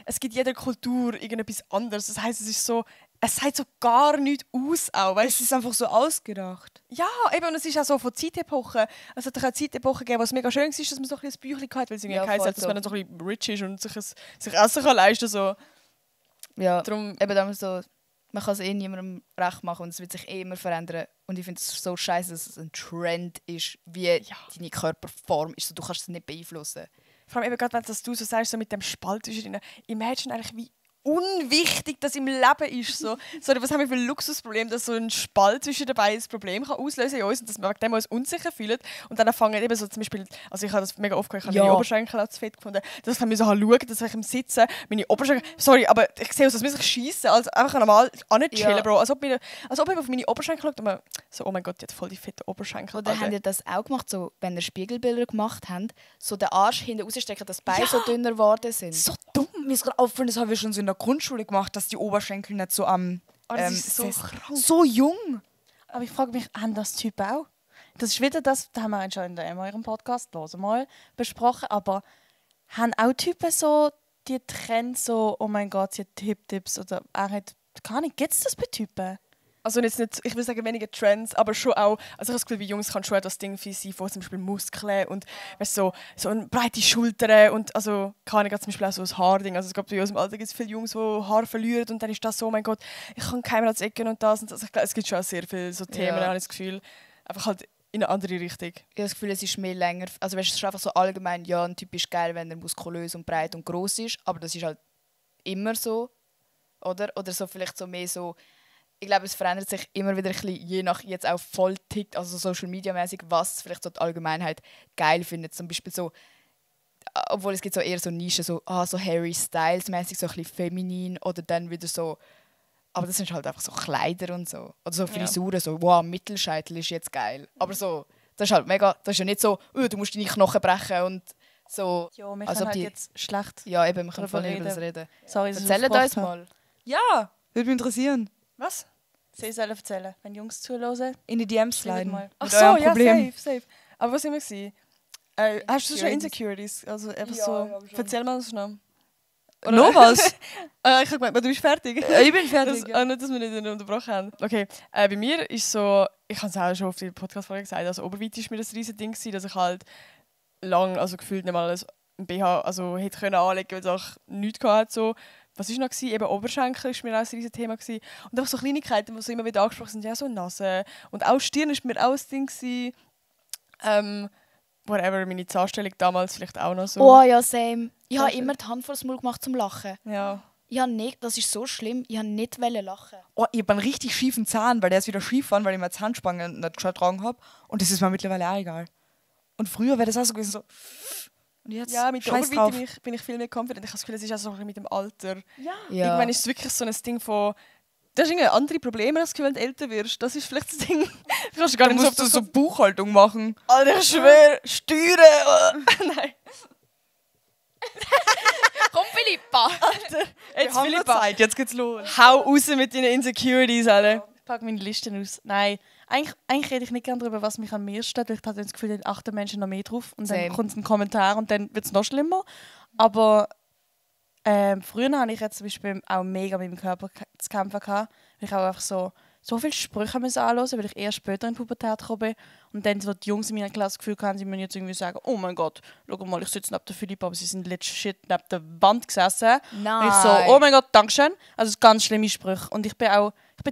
es gibt jeder Kultur irgendetwas anderes. Das heisst, es sagt so gar nichts aus auch, weißt? Es ist einfach so ausgedacht. Ja, eben, und es ist auch so von Zeitepochen. Es hat doch auch Zeitepochen gegeben, wo es mega schön war, dass man so ein bisschen ein Büchlein hatte, weil es irgendwie Ja, heisst, voll dass so. man dann so ein bisschen rich ist und sich Essen kann leisten so. Ja, Darum, eben dann so, man kann es niemandem recht machen und es wird sich immer verändern. Und ich finde es so scheiße, dass es ein Trend ist, wie deine Körperform ist. So, du kannst es nicht beeinflussen. vor allem eben gerade, wenn das du so sagst, so mit dem Spalt zwischen ihnen. Imagine eigentlich, wie unwichtig das im Leben ist. So, was haben wir für ein Luxusproblem, dass so ein Spalt zwischen dabei ein Problem kann auslösen in uns und dass wir wegen dem uns unsicher fühlen. Und dann fangen eben so zum Beispiel, also ich habe das mega oft gehört, ich habe meine Oberschenkel auch zu fett gefunden, dass ich so schauen, dass ich im Sitzen meine Oberschenkel, sorry, aber ich sehe aus, als müsste ich schiessen, also einfach normal chillen, Bro. Als ob ich auf meine Oberschenkel schaut und man so, oh mein Gott, die hat voll die fette Oberschenkel. Oder habt ihr das auch gemacht, so, wenn ihr Spiegelbilder gemacht habt, so den Arsch hinten rausstecken, dass die Beine so dünner geworden sind? So dumm. Mir ist gerade aufgefallen, das habe ich schon so in der Grundschule gemacht, dass die Oberschenkel nicht so am... das ist so krank. So jung. Aber ich frage mich, haben das Typen auch? Das ist wieder das, da haben wir schon in eurem Podcast mal besprochen, aber haben auch Typen so die Trends so, oh mein Gott, sie hat Hip-Tips oder auch nicht, gar nicht, gibt es das bei Typen? Also jetzt nicht, ich will sagen weniger Trends, aber schon auch, also ich habe das Gefühl, bei Jungs kann schon das Ding viel sein, von zum Beispiel Muskeln und weißt, so eine breite Schultern und also keine Ahnung, zum Beispiel auch so ein Haarding. Also es gibt bei uns im Alltag gibt es viele Jungs, die Haar verlieren und dann ist das so, oh mein Gott, ich kann keinem ans Ecken und das. Und also ich glaube, es gibt schon auch sehr viele so Themen, habe ich das Gefühl, einfach halt in eine andere Richtung. Ich habe das Gefühl, es ist mehr länger, also weißt, es ist einfach so allgemein, ja, ein Typ ist geil, wenn er muskulös und breit und gross ist, aber das ist halt immer so, oder? Oder so vielleicht so mehr so, ich glaube, es verändert sich immer wieder ein bisschen, je nach jetzt auch voll tickt, also Social Media mäßig, was vielleicht so die Allgemeinheit geil findet. Zum Beispiel so, obwohl es gibt so eher so Nischen, so Harry Styles mäßig, so ein bisschen feminin oder dann wieder so, aber das sind halt einfach so Kleider und so. Oder so Frisuren, so wow, Mittelscheitel ist jetzt geil. Aber so, das ist halt mega, das ist ja nicht so, du musst deine Knochen brechen und so. Ja, wir also können halt jetzt schlecht Ja, eben, wir können voll darüber über das reden. Sorry, dass ich Erzählt es uns gebracht habe. mal. Ja, würde mich interessieren. Was? Sie sollen erzählen, wenn Jungs zuhören. In die DMs Schreibt sliden. mal. Ach Mit so, eurem ja, Problem. safe. Aber was sind wir gewesen? Hast du schon Insecurities? Also einfach so, erzähl mal das noch. Noch was? Ich habe gemeint, du bist fertig. Ich bin fertig. Nicht, dass wir nicht unterbrochen haben. Okay, bei mir ist so, ich habe es auch schon auf der Podcast-Folge gesagt, also Oberweite war mir das riesige Ding gewesen, dass ich halt lang, also gefühlt nicht mal ein BH also hätte können anlegen, weil es auch nichts hatte. So. Was war noch? Eben Oberschenkel war mir auch ein riesiges Thema. Gewesen. Und auch so Kleinigkeiten, die so immer wieder angesprochen sind, ja, so Nase. Und auch Stirn war mir auch ein Ding. Whatever, meine Zahnstellung damals vielleicht auch noch so. Oh ja, same. Ich habe immer die Hand vor das Maul gemacht zum Lachen. Ja. Ich habe nicht, das ist so schlimm, ich habe nicht lachen. Oh, ich habe einen richtig schiefen Zahn, weil der ist wieder schief geworden, weil ich meine Zahnspange nicht getragen habe. Und das ist mir mittlerweile auch egal. Und früher wäre das auch so gewesen, so... Und jetzt Ja, mit der scheiß Oberweite drauf. bin ich viel mehr confident. Ich habe das Gefühl, es ist auch so ein bisschen mit dem Alter. Ja. Irgendwann ist es wirklich so ein Ding von... Du hast irgendwie andere Probleme, als wenn du älter wirst. Das ist vielleicht das Ding. Du kannst gar Da nicht so musst du so Buchhaltung machen. Alter, schwer, Steuern. Nein. Komm, Philippa! Jetzt Philippa, Zeit, jetzt geht's los. hau raus mit deinen Insecurities, alle. Ich packe meine Listen aus. Nein, eigentlich rede ich nicht gerne darüber, was mich am mehr stört, weil ich habe das Gefühl, dann achten Menschen noch mehr drauf. Und Same. dann kommt ein Kommentar und dann wird es noch schlimmer. Aber früher hatte ich jetzt zum Beispiel auch mega mit meinem Körper zu kämpfen gehabt, weil ich auch einfach so viele Sprüche müssen anhören, weil ich eher später in die Pubertät gekommen bin. Und dann so die Jungs in meiner Klasse das Gefühl hatten, sie müssen jetzt irgendwie sagen, oh mein Gott, schau mal, ich sitze neben der Philippa, aber sie sind legit neben der Wand gesessen. Nein. Und ich so, oh mein Gott, Dankeschön. Also ganz schlimme Sprüche. Und ich bin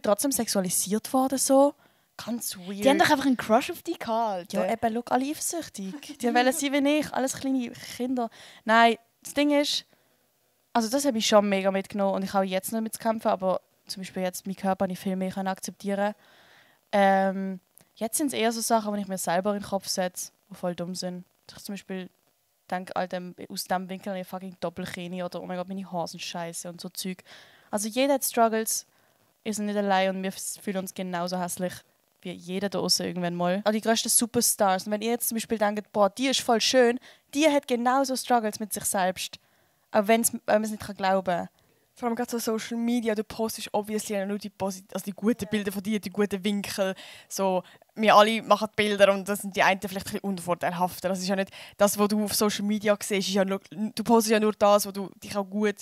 trotzdem sexualisiert worden, so. Ganz weird. Die haben doch einfach einen Crush auf dich gehabt. Ja, eben, schau, alle eifersüchtig. Die wollen sein wie ich, alles kleine Kinder. Nein, das Ding ist, also das habe ich schon mega mitgenommen und ich habe jetzt noch mit zu kämpfen, aber zum Beispiel jetzt meinen Körper nicht viel mehr akzeptieren. Jetzt sind es eher so Sachen, die ich mir selber in den Kopf setze, die voll dumm sind. Ich zum Beispiel denke, aus diesem Winkel habe ich fucking Doppelknie oder oh mein Gott, meine Haare sind scheiße und so Zeug. Also jeder hat Struggles, wir sind nicht allein und wir fühlen uns genauso hässlich wie jeder da draußen irgendwann mal. Auch die grössten Superstars. Und wenn ihr jetzt zum Beispiel denkt, boah, die ist voll schön, die hat genauso Struggles mit sich selbst. Auch wenn man es nicht glauben kann. Vor allem gerade so Social Media, du postest obviously nur die guten Bilder von dir, die guten Winkel. So, wir alle machen Bilder und das sind die einen vielleicht ein bisschen unvorteilhafter. Das ist ja nicht das, was du auf Social Media siehst. Ist ja nur, du postest ja nur das, was du dich auch gut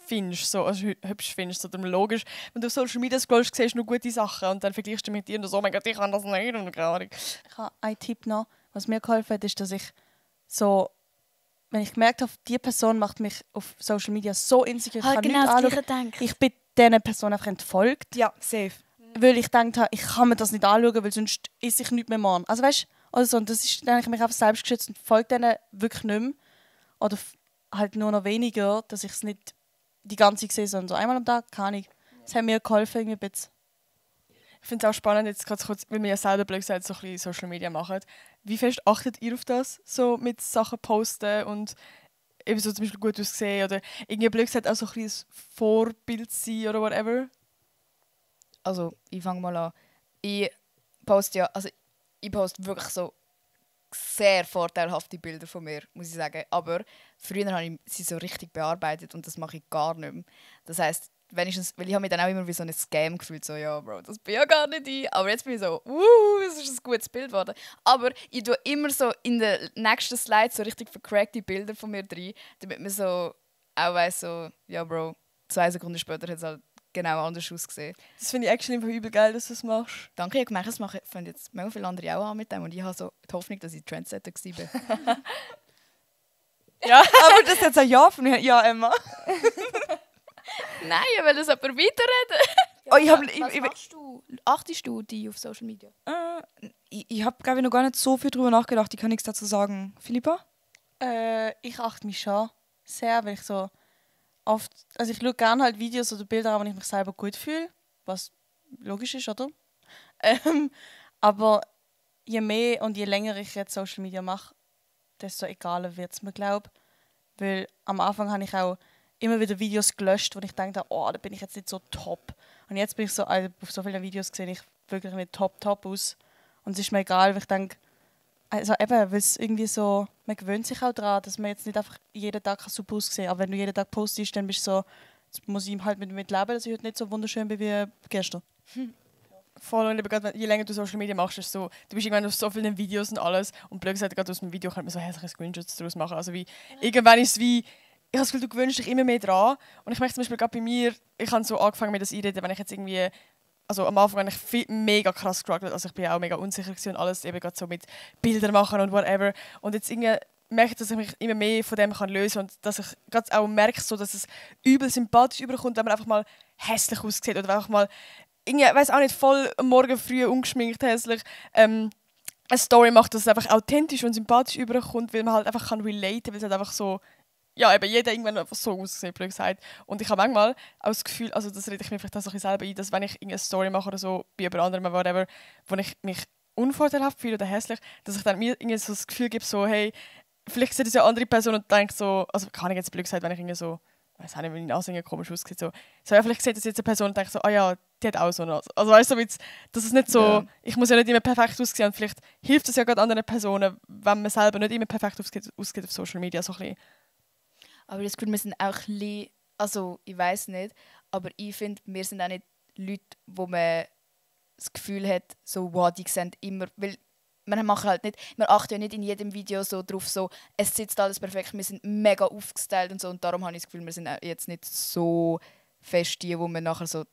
findest, so, also hübsch findest. So, logisch, wenn du auf Social Media scrollst, siehst du nur gute Sachen und dann vergleichst du mit dir und so, oh mein Gott, ich kann das nicht und keine Ahnung. Ich habe einen Tipp noch. Was mir geholfen hat, ist, dass ich so, wenn ich gemerkt habe, diese Person macht mich auf Social Media so insecure, ich kann genau nicht das anschauen. Gleiche denke. Ich bin dieser Person einfach entfolgt, Ja, safe. weil ich gedacht habe, ich kann mir das nicht anschauen, weil sonst esse ich nichts mehr morgen. Also weißt du, also, und das ist, dann habe ich mich einfach selbst geschützt und folge denen wirklich nicht mehr. Oder halt nur noch weniger, dass ich es nicht die ganze Zeit sehe, sondern so einmal am Tag, keine Ahnung. Das hat mir geholfen, irgendwie ein bisschen. Ich finde es auch spannend, jetzt gerade kurz, weil wir ja selber blöd gesagt so ein bisschen Social Media machen. Wie fest achtet ihr auf das, so mit Sachen posten und eben so zum Beispiel gut aussehen oder irgendwie blöd gesagt auch so ein bisschen ein Vorbild sein oder whatever? Also, ich fange mal an. Ich poste wirklich so sehr vorteilhafte Bilder von mir, muss ich sagen. Aber früher habe ich sie so richtig bearbeitet und das mache ich gar nicht mehr. Das heisst, weil ich habe mich dann auch immer wie so ein Scam gefühlt, so, ja, Bro, das bin ja gar nicht ich. Aber jetzt bin ich so, es ist ein gutes Bild geworden. Aber ich tue immer so in den nächsten Slides so richtig vercrackte Bilder von mir rein, damit man so auch weiss, so, ja, Bro, 2 Sekunden später hat es halt genau anders ausgesehen. Das finde ich actually einfach übel geil, dass du es machst. Danke, ich habe gemerkt, das fangen jetzt mega viele andere auch an mit dem und ich habe so die Hoffnung, dass ich Trendsetter war. Ja. Aber das ist jetzt ein Ja von mir. Ja, Emma. Nein, ich will das jemand weiterreden. Oh, Was machst du? Achtest du die auf Social Media? ich habe, glaube ich, noch gar nicht so viel drüber nachgedacht. Ich kann nichts dazu sagen. Philippa? Ich achte mich schon sehr, weil ich so oft, also ich schaue gerne halt Videos oder Bilder an, wenn ich mich selber gut fühle, was logisch ist, oder? Aber je mehr und je länger ich jetzt Social Media mache, desto egaler wird es mir, glaube ich. Weil am Anfang habe ich auch immer wieder Videos gelöscht, wo ich dachte, oh, da bin ich jetzt nicht so top. Und jetzt bin ich so, also auf so vielen Videos sehe ich wirklich nicht top aus. Und es ist mir egal, weil ich denke, also eben, weil es irgendwie so, man gewöhnt sich auch daran, dass man jetzt nicht einfach jeden Tag super aussehen kann. Aber wenn du jeden Tag postest, dann bist du so, jetzt muss ich halt mit leben, dass ich heute nicht so wunderschön bin wie gestern. Voll, und eben gerade, je länger du Social Media machst, ist so, du bist irgendwann auf so vielen Videos und alles und blöd gesagt, gerade aus dem Video kann man so hässliche Screenshots daraus machen. Also wie, irgendwann ist es wie, ich habe das Gefühl, du gewöhnst dich immer mehr dran. Und ich merke zum Beispiel gerade bei mir, ich habe so angefangen, mir das einreden, wenn ich jetzt irgendwie, also am Anfang habe ich mega krass gestruggelt, also ich bin auch mega unsicher gewesen und alles, eben gerade so mit Bildern machen und whatever. Und jetzt irgendwie merke ich, dass ich mich immer mehr von dem kann lösen kann und dass ich gerade auch merke, so, dass es übel sympathisch überkommt, wenn man einfach mal hässlich aussieht oder einfach mal, irgendwie, weiß auch nicht, voll am Morgen früh ungeschminkt hässlich, eine Story macht, dass es einfach authentisch und sympathisch überkommt, weil man halt einfach kann relaten, weil es halt einfach so, ja, eben jeder irgendwann einfach so aussieht, blöd gesagt. Und ich habe manchmal auch das Gefühl, also das rede ich mir vielleicht auch so ein bisschen selber ein, dass wenn ich irgendeine Story mache oder so, bei jemand anderem, whatever, wo ich mich unvorteilhaft fühle oder hässlich, dass ich dann mir irgendwie so das Gefühl gebe, so, hey, vielleicht sieht es ja andere Person und denkt so, also kann ich jetzt blöd gesagt, wenn ich irgendwie so, ich weiß auch nicht, wenn die Nase irgendwie komisch aussieht, so ja, vielleicht sieht es jetzt eine Person und denkt so, ah ja, die hat auch so eine Nase. Also weißt du, so, dass es nicht so, Ja. ich muss ja nicht immer perfekt aussehen und vielleicht hilft es ja gerade anderen Personen, wenn man selber nicht immer perfekt aussieht auf Social Media, so ein bisschen. Aber das Gefühl, wir sind auch ein bisschen, also ich weiß nicht, aber ich finde, wir sind auch nicht Leute, wo man das Gefühl hat, so, wow, die sehen immer, weil wir machen halt nicht, wir achten ja nicht in jedem Video so drauf, so, es sitzt alles perfekt, wir sind mega aufgestellt und so und darum habe ich das Gefühl, wir sind auch jetzt nicht so fest die, wo man nachher so,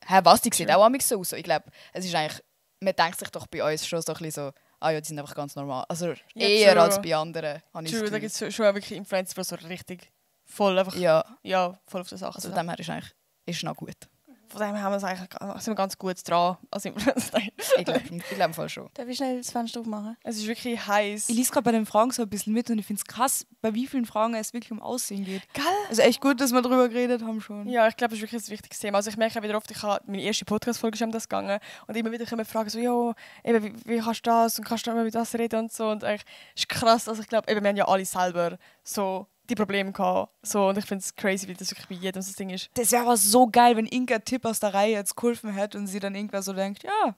hä, was, die sieht auch manchmal so aus. Ich glaube, es ist eigentlich, man denkt sich doch bei uns schon so ein bisschen so, ah ja, die sind einfach ganz normal. Also Ja, eher true. als bei anderen, habe ich das True, da Gefühl. gibt es schon auch wirklich Influencer, die so richtig voll einfach, Ja, voll auf der Sache also sind. von dem her ist eigentlich, ist noch gut. Von dem haben wir es eigentlich, sind wir ganz gut dran als Influencer. Ich glaube voll schon. Darf ich schnell das Fenster aufmachen? Es ist wirklich heiß. Ich lese gerade bei den Fragen so ein bisschen mit und ich finde es krass, bei wie vielen Fragen es wirklich um Aussehen geht. Gell? Also echt gut, dass wir darüber geredet haben schon. Ja, ich glaube, das ist wirklich ein wichtiges Thema. Also ich merke auch wieder oft, meine erste Podcast-Folge ist um das gegangen und immer wieder kommen Fragen so, ja, eben, wie kannst du das und kannst du immer über das reden und so. Und eigentlich ist krass, also ich glaube, wir haben ja alle selber so die Probleme gehabt. So, und ich finde es crazy, weil das wirklich bei jedem so das Ding ist. Das wäre aber so geil, wenn irgendein Tipp aus der Reihe jetzt geholfen hätte und sie dann irgendwer so denkt, ja,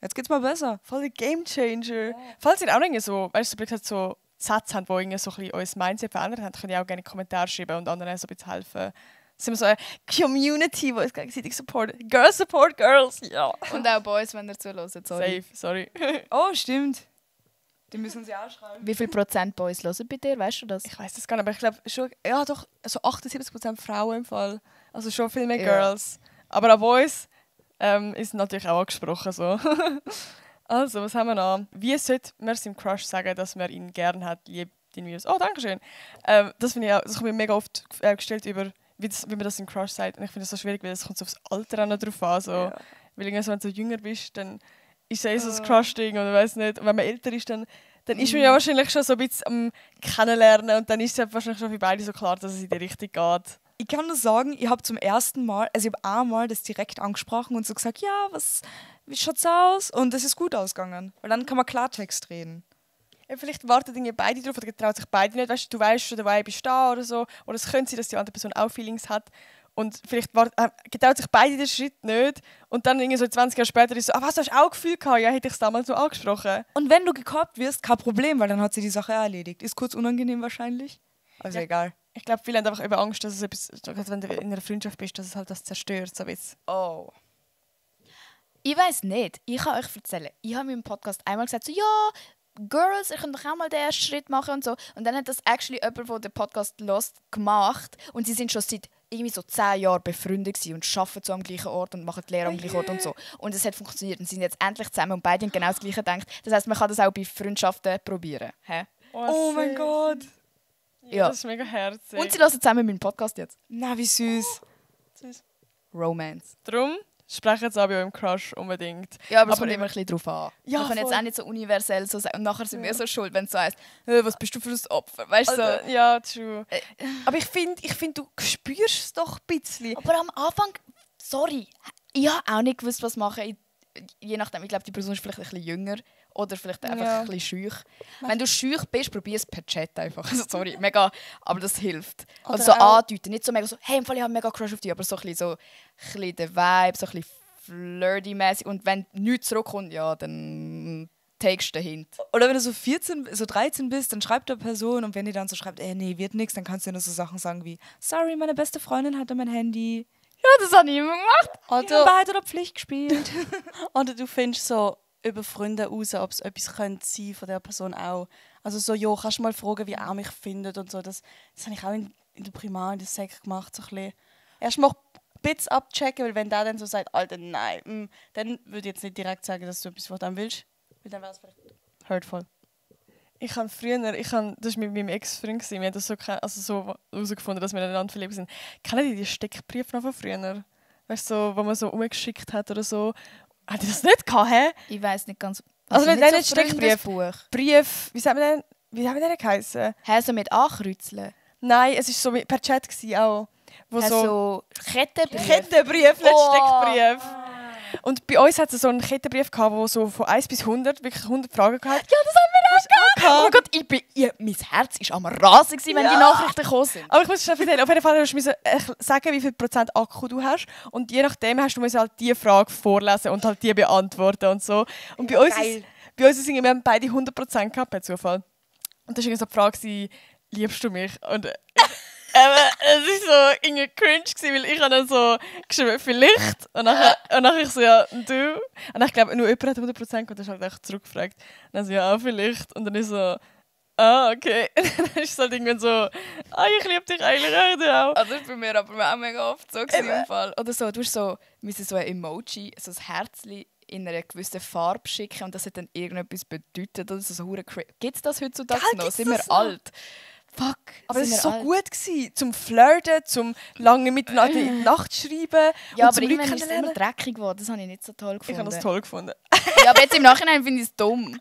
jetzt geht's mal besser. Voll der Gamechanger. Falls ihr auch irgendwie so, weißt du, so Sätze habt, die irgendwie so ein bisschen unser Mindset verändert haben, könnt ihr auch gerne Kommentare schreiben und anderen so ein bisschen helfen. Sind wir so eine Community, die uns gegenseitig supportet. Girls support Girls, ja. Und auch Boys, wenn ihr zuhört, sorry. Safe, sorry. Oh, stimmt. Die müssen sie auch schreiben. Wie viel Prozent Boys hören bei dir, weißt du das? Ich weiß das gar nicht, aber ich glaube schon, ja doch, so 78% Frauen im Fall. Also schon viel mehr Ja. Girls. Aber auch Boys ist natürlich auch angesprochen. So. Also, was haben wir noch? Wie sollte man seinem Crush sagen, dass man ihn gerne hat, liebt ihn wie Oh, danke schön. Das finde ich auch, das kommt mir mega oft gestellt über, wie man das seinem Crush sagt. Und ich finde das so schwierig, weil es kommt so aufs Alter auch noch drauf an. So. Ja. Weil irgendwie, wenn du so jünger bist, dann ist es so ein Crush-Ding oder weiß nicht. Und wenn man älter ist, dann ist man ja wahrscheinlich schon so ein bisschen am Kennenlernen und dann ist es ja wahrscheinlich schon für beide so klar, dass es in die Richtung geht. Ich kann nur sagen, ich habe zum ersten Mal, also ich habe einmal das direkt angesprochen und so gesagt, ja, wie schaut's aus? Und das ist gut ausgegangen. Weil dann kann man Klartext reden. Ja, vielleicht warten irgendwie beide drauf oder trauen sich beide nicht. Weißt du weißt schon, der Vibe ist da oder so. Oder es könnte sein, dass die andere Person auch Feelings hat. Und vielleicht getraut sich beide den Schritt nicht. Und dann irgendwie so 20 Jahre später ist so, was, hast du auch Gefühl gehabt? Ja, hätte ich es damals so angesprochen. Und wenn du gekappt wirst, kein Problem, weil dann hat sie die Sache erledigt. Ist kurz unangenehm wahrscheinlich. Also Ja. egal. Ich glaube, viele haben einfach über Angst, dass es etwas, gerade wenn du in einer Freundschaft bist, dass es halt das zerstört. So ein bisschen. Oh. Ich weiß nicht. Ich kann euch erzählen. Ich habe in meinem Podcast einmal gesagt, so, ja, Girls, ihr könnt doch auch mal den ersten Schritt machen und so. Und dann hat das actually jemand, der den Podcast hört, gemacht. Und sie sind schon seit irgendwie so 10 Jahren befreundet gewesen und arbeiten so am gleichen Ort und machen die Lehre am gleichen Ort und so. Und es hat funktioniert. Und sie sind jetzt endlich zusammen und beide haben genau das Gleiche gedacht. Das heisst, man kann das auch bei Freundschaften probieren. Hä? Oh mein Gott. Ja. Das ist mega herzig. Und sie hören zusammen meinen Podcast jetzt. Na, wie süß. Romance. Darum sprechen jetzt auch bei eurem Crush unbedingt. Ja, aber es Aber kommt immer ein bisschen drauf an. Ja, wir können jetzt voll. auch nicht so universell so sagen. Und nachher sind wir so schuld, wenn es so heisst, hey, was bist du für ein Opfer? Weißt du? So. Also, ja, true. Aber ich finde, du spürst es doch ein bisschen. Aber am Anfang, sorry, ich habe auch nicht gewusst, was machen. Je nachdem, ich glaube, die Person ist vielleicht ein bisschen jünger oder vielleicht einfach Ja. ein bisschen schüch. Wenn du schüch bist, probier es per Chat einfach. Also, sorry, mega, aber das hilft. Oder Oder so auch- andeuten, nicht so mega so, hey, im Fall, ich habe mega Crush auf dich, aber so ein bisschen der Vibe, so ein bisschen flirty-mäßig. Und wenn nichts zurückkommt, ja, dann takest du den Hint. Oder wenn du so 14, so 13 bist, dann schreibt eine Person und wenn die dann so schreibt, nee, wird nichts, dann kannst du nur so Sachen sagen wie, sorry, meine beste Freundin hatte mein Handy. Ja, das habe ich immer gemacht. Oder, Wahrheit oder Pflicht gespielt. oder du findest so über Freunde raus, ob es etwas könnte sein von der Person auch. Also so, ja, kannst du mal fragen, wie er mich findet und so. Das habe ich auch in der Primar, in der Sek gemacht. So ein bisschen. Erst mal ein bisschen abchecken, weil wenn der dann so sagt, Alter, nein, dann würde ich jetzt nicht direkt sagen, dass du etwas von dem willst. Weil dann wäre es vielleicht hurtful. Ich habe früher, das war mit meinem Ex-Freund, wir haben das so herausgefunden, dass wir ineinander verliebt sind. Kennen die Steckbriefe noch von früher? Weißt du, so, wo man so umgeschickt hat oder so? Hat ihr das nicht gehabt, hä? Ich weiß nicht ganz. Also nicht so Steckbrief. Freundesbuch. Brief, wie haben wir denn geheißen? Hä, so mit Ankreuzeln. Nein, es war so per Chat gewesen auch. Wo Hä, so so Kettenbrief. Kettenbrief, nicht Oh. Steckbrief. Und bei uns hat es so einen Kettenbrief gehabt, wo so von 1 bis 100, wirklich 100 Fragen gehabt. Ja, das haben wir Oh mein Gott, mein Herz war am Rasen, wenn die Nachrichten gekommen sind. Aber ich muss schon erzählen, auf jeden Fall musst du sagen, wie viel Prozent Akku du hast. Und je nachdem hast du halt die Frage vorlesen und halt die beantworten und so. Und bei uns sind wir haben beide 100% gehabt, per Zufall. Und da war so die Frage, liebst du mich? Und es war so irgendwie cringe, weil ich habe dann so geschrieben, vielleicht. Und nachher ich so, ja, und du? Und ich glaube, nur jemand hat 100% und dann halt echt zurückgefragt. Und dann so, ja, vielleicht. Und dann ist so, okay. Und dann ist es halt irgendwann so, ich liebe dich eigentlich auch. Also das war bei mir aber auch mega oft so im Fall. Oder so, du musst so ein Emoji, so ein Herzchen in einer gewissen Farbe schicken und das hat dann irgendetwas bedeutet. Oder so gibt es das heutzutage noch? Sind wir alt? Fuck. Aber es war so gut gewesen, zum Flirten, zum lange miteinander in die Nacht schreiben. Ja, und aber zum irgendwann ist es immer dreckig geworden. Das habe ich nicht so toll gefunden. Ich habe das toll gefunden. Ja, aber jetzt im Nachhinein finde ich es dumm.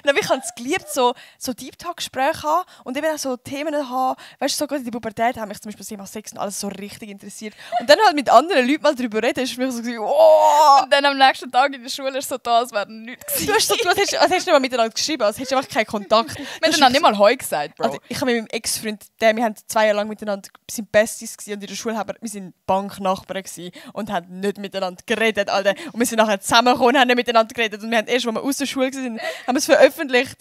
Nein, ich habe es geliebt, so Deep Talk-Gespräche haben und eben auch so Themen haben. Weißt du, so gerade in der Pubertät haben mich zum Beispiel das Thema Sex und alles so richtig interessiert. Und dann halt mit anderen Leuten mal darüber reden, ist für mich so gewesen, Und dann am nächsten Tag in der Schule ist so da, als wäre nichts gewesen. Du hast nicht mal miteinander geschrieben, als hättest du einfach keinen Kontakt. Wir haben dann nicht mal «Heu» gesagt, Bro. Also, ich habe mit meinem Ex-Freund, wir haben 2 Jahre lang miteinander, wir sind Besties gewesen, und in der Schule wir sind Banknachbarn gewesen und haben nicht miteinander geredet, Alter. Und wir sind nachher zusammengekommen und haben nicht miteinander geredet. Und wir haben erst, als wir aus der Schule waren, haben wir es veröffentlicht.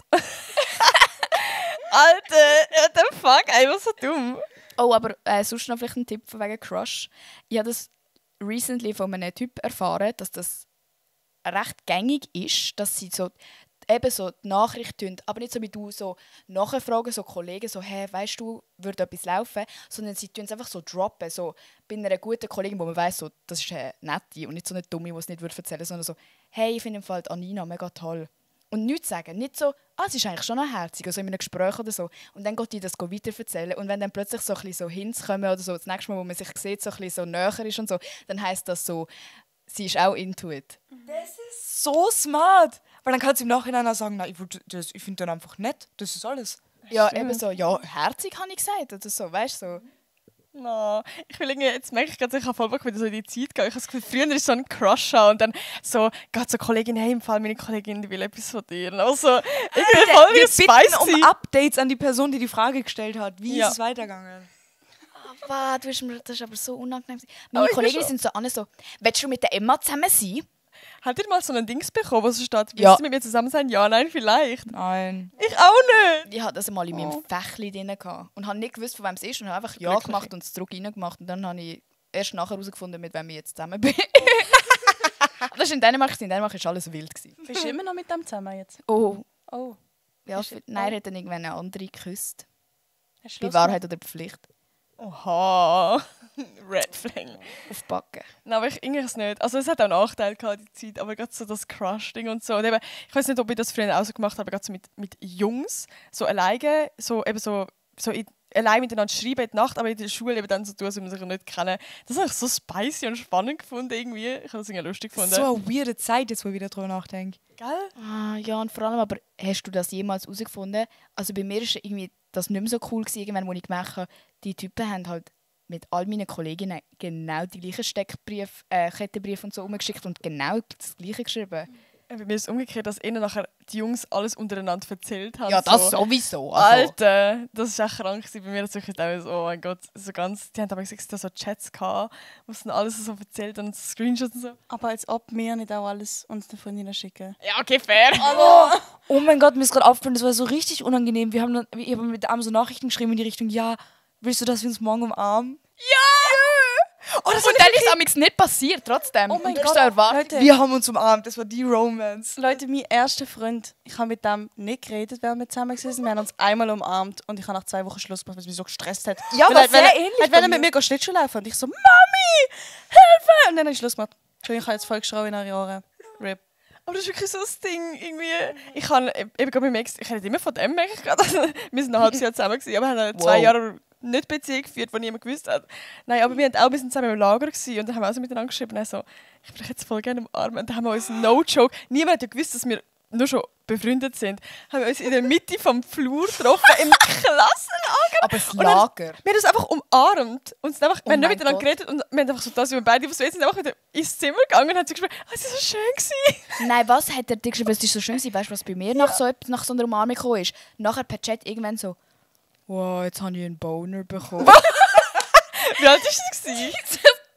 Alter, what the fuck, ey, was so dumm. Oh, aber sonst noch vielleicht ein Tipp von wegen Crush. Ich habe das recently von einem Typ erfahren, dass das recht gängig ist, dass sie so eben so die Nachricht tun, aber nicht so wie du so nachfragen, so Kollegen, so «Hey, weißt du, würde etwas laufen?» Sondern sie tun es einfach so droppen, so bei einer guten Kollegin, wo man weiss, so, das ist eine nette und nicht so eine Dumme, die es nicht erzählen würde, sondern so «Hey, ich finde im Fall Anina mega toll.» Und nichts sagen, nicht so «es ist eigentlich schon noch herzig», also in einem Gespräch oder so. Und dann geht die das weiter erzählen und wenn dann plötzlich so ein bisschen so Hints kommen oder so, das nächste Mal, wo man sich sieht, so ein bisschen so näher ist und so, dann heisst das so, sie ist auch into it. Das ist so smart. Weil dann kannst du im Nachhinein auch sagen, nein, ich finde den einfach nett. Das ist alles. Ja, eben so, ja, herzig habe ich gesagt oder so, weißt du, so. No. Ich will irgendwie, jetzt merke ich gerade, ich habe voll Bock, wieder so in die Zeit gehen. Ich habe das Gefühl, früher ist so ein Crush haben und dann so, geht so Kollegin, hey, im Fall meine Kollegin, die will etwas von dir. Also, ich bin voll Wir spicy. bitten um Updates an die Person, die die Frage gestellt hat. Wie ist es weitergegangen? Aber das ist aber so unangenehm. Meine Kolleginnen sind so alle so, willst du mit der Emma zusammen sein? Habt ihr mal so ein Dings bekommen, wo so steht, willst Ja. du mit mir zusammen sein? Ja, nein, vielleicht. Nein. Ich auch nicht. Ich hatte das mal in meinem Fächli drin und habe nicht gewusst, von wem es ist und habe einfach Ja Glücklich. gemacht und es zurück reingemacht. Und dann habe ich erst nachher herausgefunden, mit wem ich jetzt zusammen bin. Das war in Dänemark. In Dänemark war alles wild. Bist du immer noch mit dem zusammen jetzt? Oh. Oh. Ja, Ist- nein, er hat dann irgendwann eine andere geküsst. Hast du Bei Schluss Wahrheit oder Pflicht. Oha. Red Flag. Aufpacken. Nein, aber ich irgendwie es nicht. Also es hat auch Nachteile gehabt, die Zeit, aber gerade so das Crush-Ding und so. Und eben, ich weiß nicht, ob ich das früher auch so gemacht habe, gerade so mit Jungs, so alleine, so eben so allein miteinander schreiben in der Nacht, aber in der Schule eben dann so tun, als ob wir sich nicht kennen. Das habe ich so spicy und spannend gefunden irgendwie. Ich habe das irgendwie lustig gefunden. So eine weirde Zeit, jetzt wo ich wieder drüber nachdenke. Gell? Ah, ja, und vor allem, aber hast du das jemals herausgefunden? Also bei mir war irgendwie das nicht mehr so cool gewesen, irgendwann, wo ich gemerkt habe, die Typen haben halt mit all meinen Kolleginnen genau die gleichen Kettenbriefe und so umgeschickt und genau das Gleiche geschrieben. Bei mir ist es umgekehrt, dass ihnen nachher die Jungs alles untereinander erzählt haben. Ja, das so. sowieso. Also. Alter, das war echt krank. Bei mir ist wirklich auch so, oh mein Gott, so ganz, die haben aber gesagt, so Chats gehabt, wo sie dann alles so erzählt und Screenshots und so. Aber als ob wir nicht auch alles uns den Freundinnen schicken. Ja, okay, fair. Oh mein Gott, mir ist gerade aufgefallen, das war so richtig unangenehm. Ich habe mit Arm so Nachrichten geschrieben in die Richtung, ja, willst du, dass wir uns morgen umarmen? Oh, und dann ist es amigs nicht passiert, trotzdem. Oh mein Und du Gott, hast erwartet. Leute, Wir haben uns umarmt, das war die Romance. Leute, mein erster Freund, ich habe mit dem nicht geredet, während wir zusammen waren. Wir haben uns einmal umarmt und ich habe nach 2 Wochen Schluss gemacht, weil es mich so gestresst hat. Ja, Weil aber er- weil sehr er- ähnlich Er bei wollte mit mir. mir Schlittschuh laufen und ich so, Mami, Hilfe! Und dann habe ich Schluss gemacht. Entschuldigung, ich habe jetzt voll geschrien in eure Ohren. RIP. Aber das ist wirklich so das Ding, irgendwie. Ich habe eben gerade mit dem Ex, ich rede immer von dem, merke ich gerade. Wir sind ein halbes Jahr zusammen gewesen, aber haben 2 Jahre nicht Beziehung geführt, die niemand gewusst hat. Nein, aber wir waren auch ein bisschen zusammen im Lager gewesen, und dann haben wir auch so miteinander geschrieben, also, ich würde dich jetzt voll gerne umarmen. Und dann haben wir uns No-Joke, niemand hat ja gewusst, dass wir nur schon befreundet sind, haben wir uns in der Mitte vom Flur getroffen, im Klassenlager. Aber das Und dann- Lager. Wir haben uns einfach umarmt. Und sind einfach, wir haben nicht mein miteinander Gott. geredet und wir haben einfach so das, wie wir beide was sind einfach wieder ins Zimmer gegangen und haben so gesprochen, es war so schön gewesen. Nein, was hat er dir geschrieben? Es ist so schön gewesen. Weißt du, was bei mir nach so einer Umarmung gekommen ist? Nachher per Chat irgendwann so, wow, jetzt habe ich einen Boner bekommen. Wie alt war das gewesen?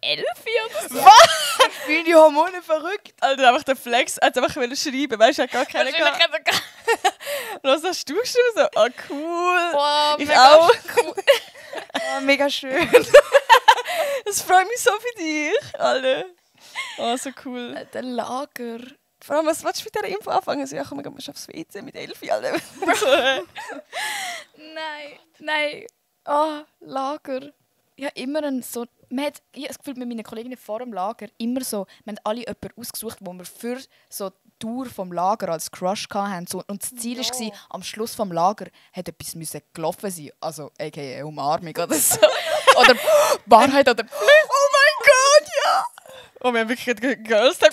11 oder so. Ich bin die Hormone verrückt. Alter, einfach der Flex hat einfach schreiben, weißt du, er hat gar keine Wahrscheinlich gehabt. hat er Und was hast du geschrieben? So, ah cool. wow, Ich mega auch. cool. Oh, mega schön. Das freut mich so für dich, Alter. Oh, so cool. Der Lager. Vor allem, was willst du mit dieser Info anfangen? So, ja, komm, wir gehen aufs WC mit 11, Alter. Nein. Oh, Lager. Ja, immer so... Ich habe das Gefühl, mit meinen Kolleginnen vor dem Lager immer so... Wir haben alle jemanden ausgesucht, wo wir für so die Tour vom Lager als Crush hatten. So, und das Ziel war, am Schluss vom Lager hätte etwas müssen gelaufen sein. Also, a.k.a. Umarmung oder so. Oder Wahrheit oder... Oh mein Gott, ja! Oh, wir haben wirklich Girls Tag.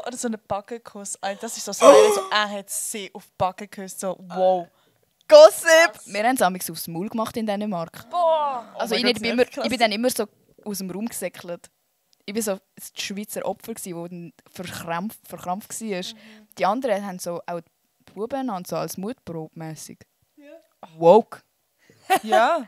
Oder so einen Backenkuss. Alter, das ist so Style. So, er hat sie auf die Backe geküsst. So, wow. Gossip! Wir haben es amigs aufs Maul gemacht in Dänemark. Boah. Also mein ich, Gott, nicht, das ist ich bin dann immer so aus dem Raum gesäckelt. Ich war so das Schweizer Opfer, das dann verkrampft war. Die anderen haben so auch die Buben an, so als Mutprobe mässig. Woke. Ja.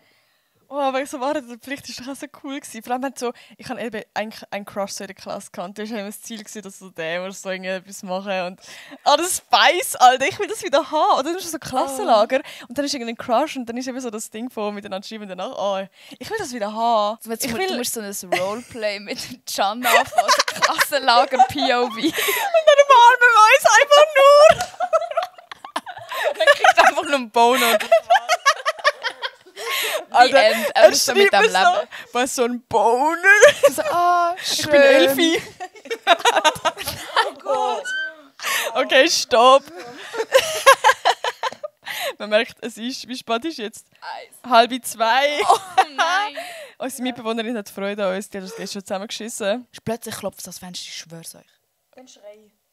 Oh, aber so war das, vielleicht war das auch so cool gewesen. Vor allem hat so, ich hatte eben einen Crush so in der Klasse gehabt. Das war immer das Ziel gewesen, dass so der muss so etwas machen und das Spice, Alter, ich will das wieder haben. Und dann ist so Klassenlager und dann ist irgendein Crush und dann ist eben so das Ding von miteinander schreiben und danach, oh, ich will das wieder haben. Du musst so ein Roleplay mit Can anfangen, so Klassenlager POV. Und dann umarmen wir uns einfach nur. Dann kriegst du einfach nur einen Boner. Alter, Er ist so mit dem schreibt mir Leben. so, was so ein Boner. So, ah, Ich bin Elfi. Oh Gott. Okay, stopp. Man merkt, es ist, wie spät ist jetzt? 1:30. Oh nein. Unsere Mitbewohnerin hat Freude an uns, die hat uns gestern schon zusammengeschissen. Plötzlich klopft das Fenster, ich schwör's euch.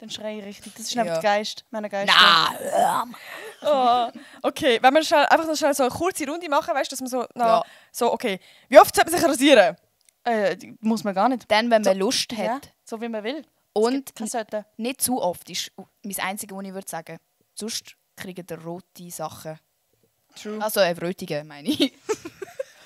Dann schrei ich richtig. Das ist Ja. einfach der Geist. Mein Geist. Nein. Oh. Okay, wenn wir einfach noch schnell so eine kurze Runde machen, weißt du, dass man so, Ja. so, okay. Wie oft sollte man sich rasieren? Muss man gar nicht. Dann, wenn man Lust Ja, hat. so wie man will. Und Keine Sollten. nicht zu oft ist mein Einziges, was ich würde sagen. Sonst kriegen ihr rote Sachen. True. Also rötige, meine ich.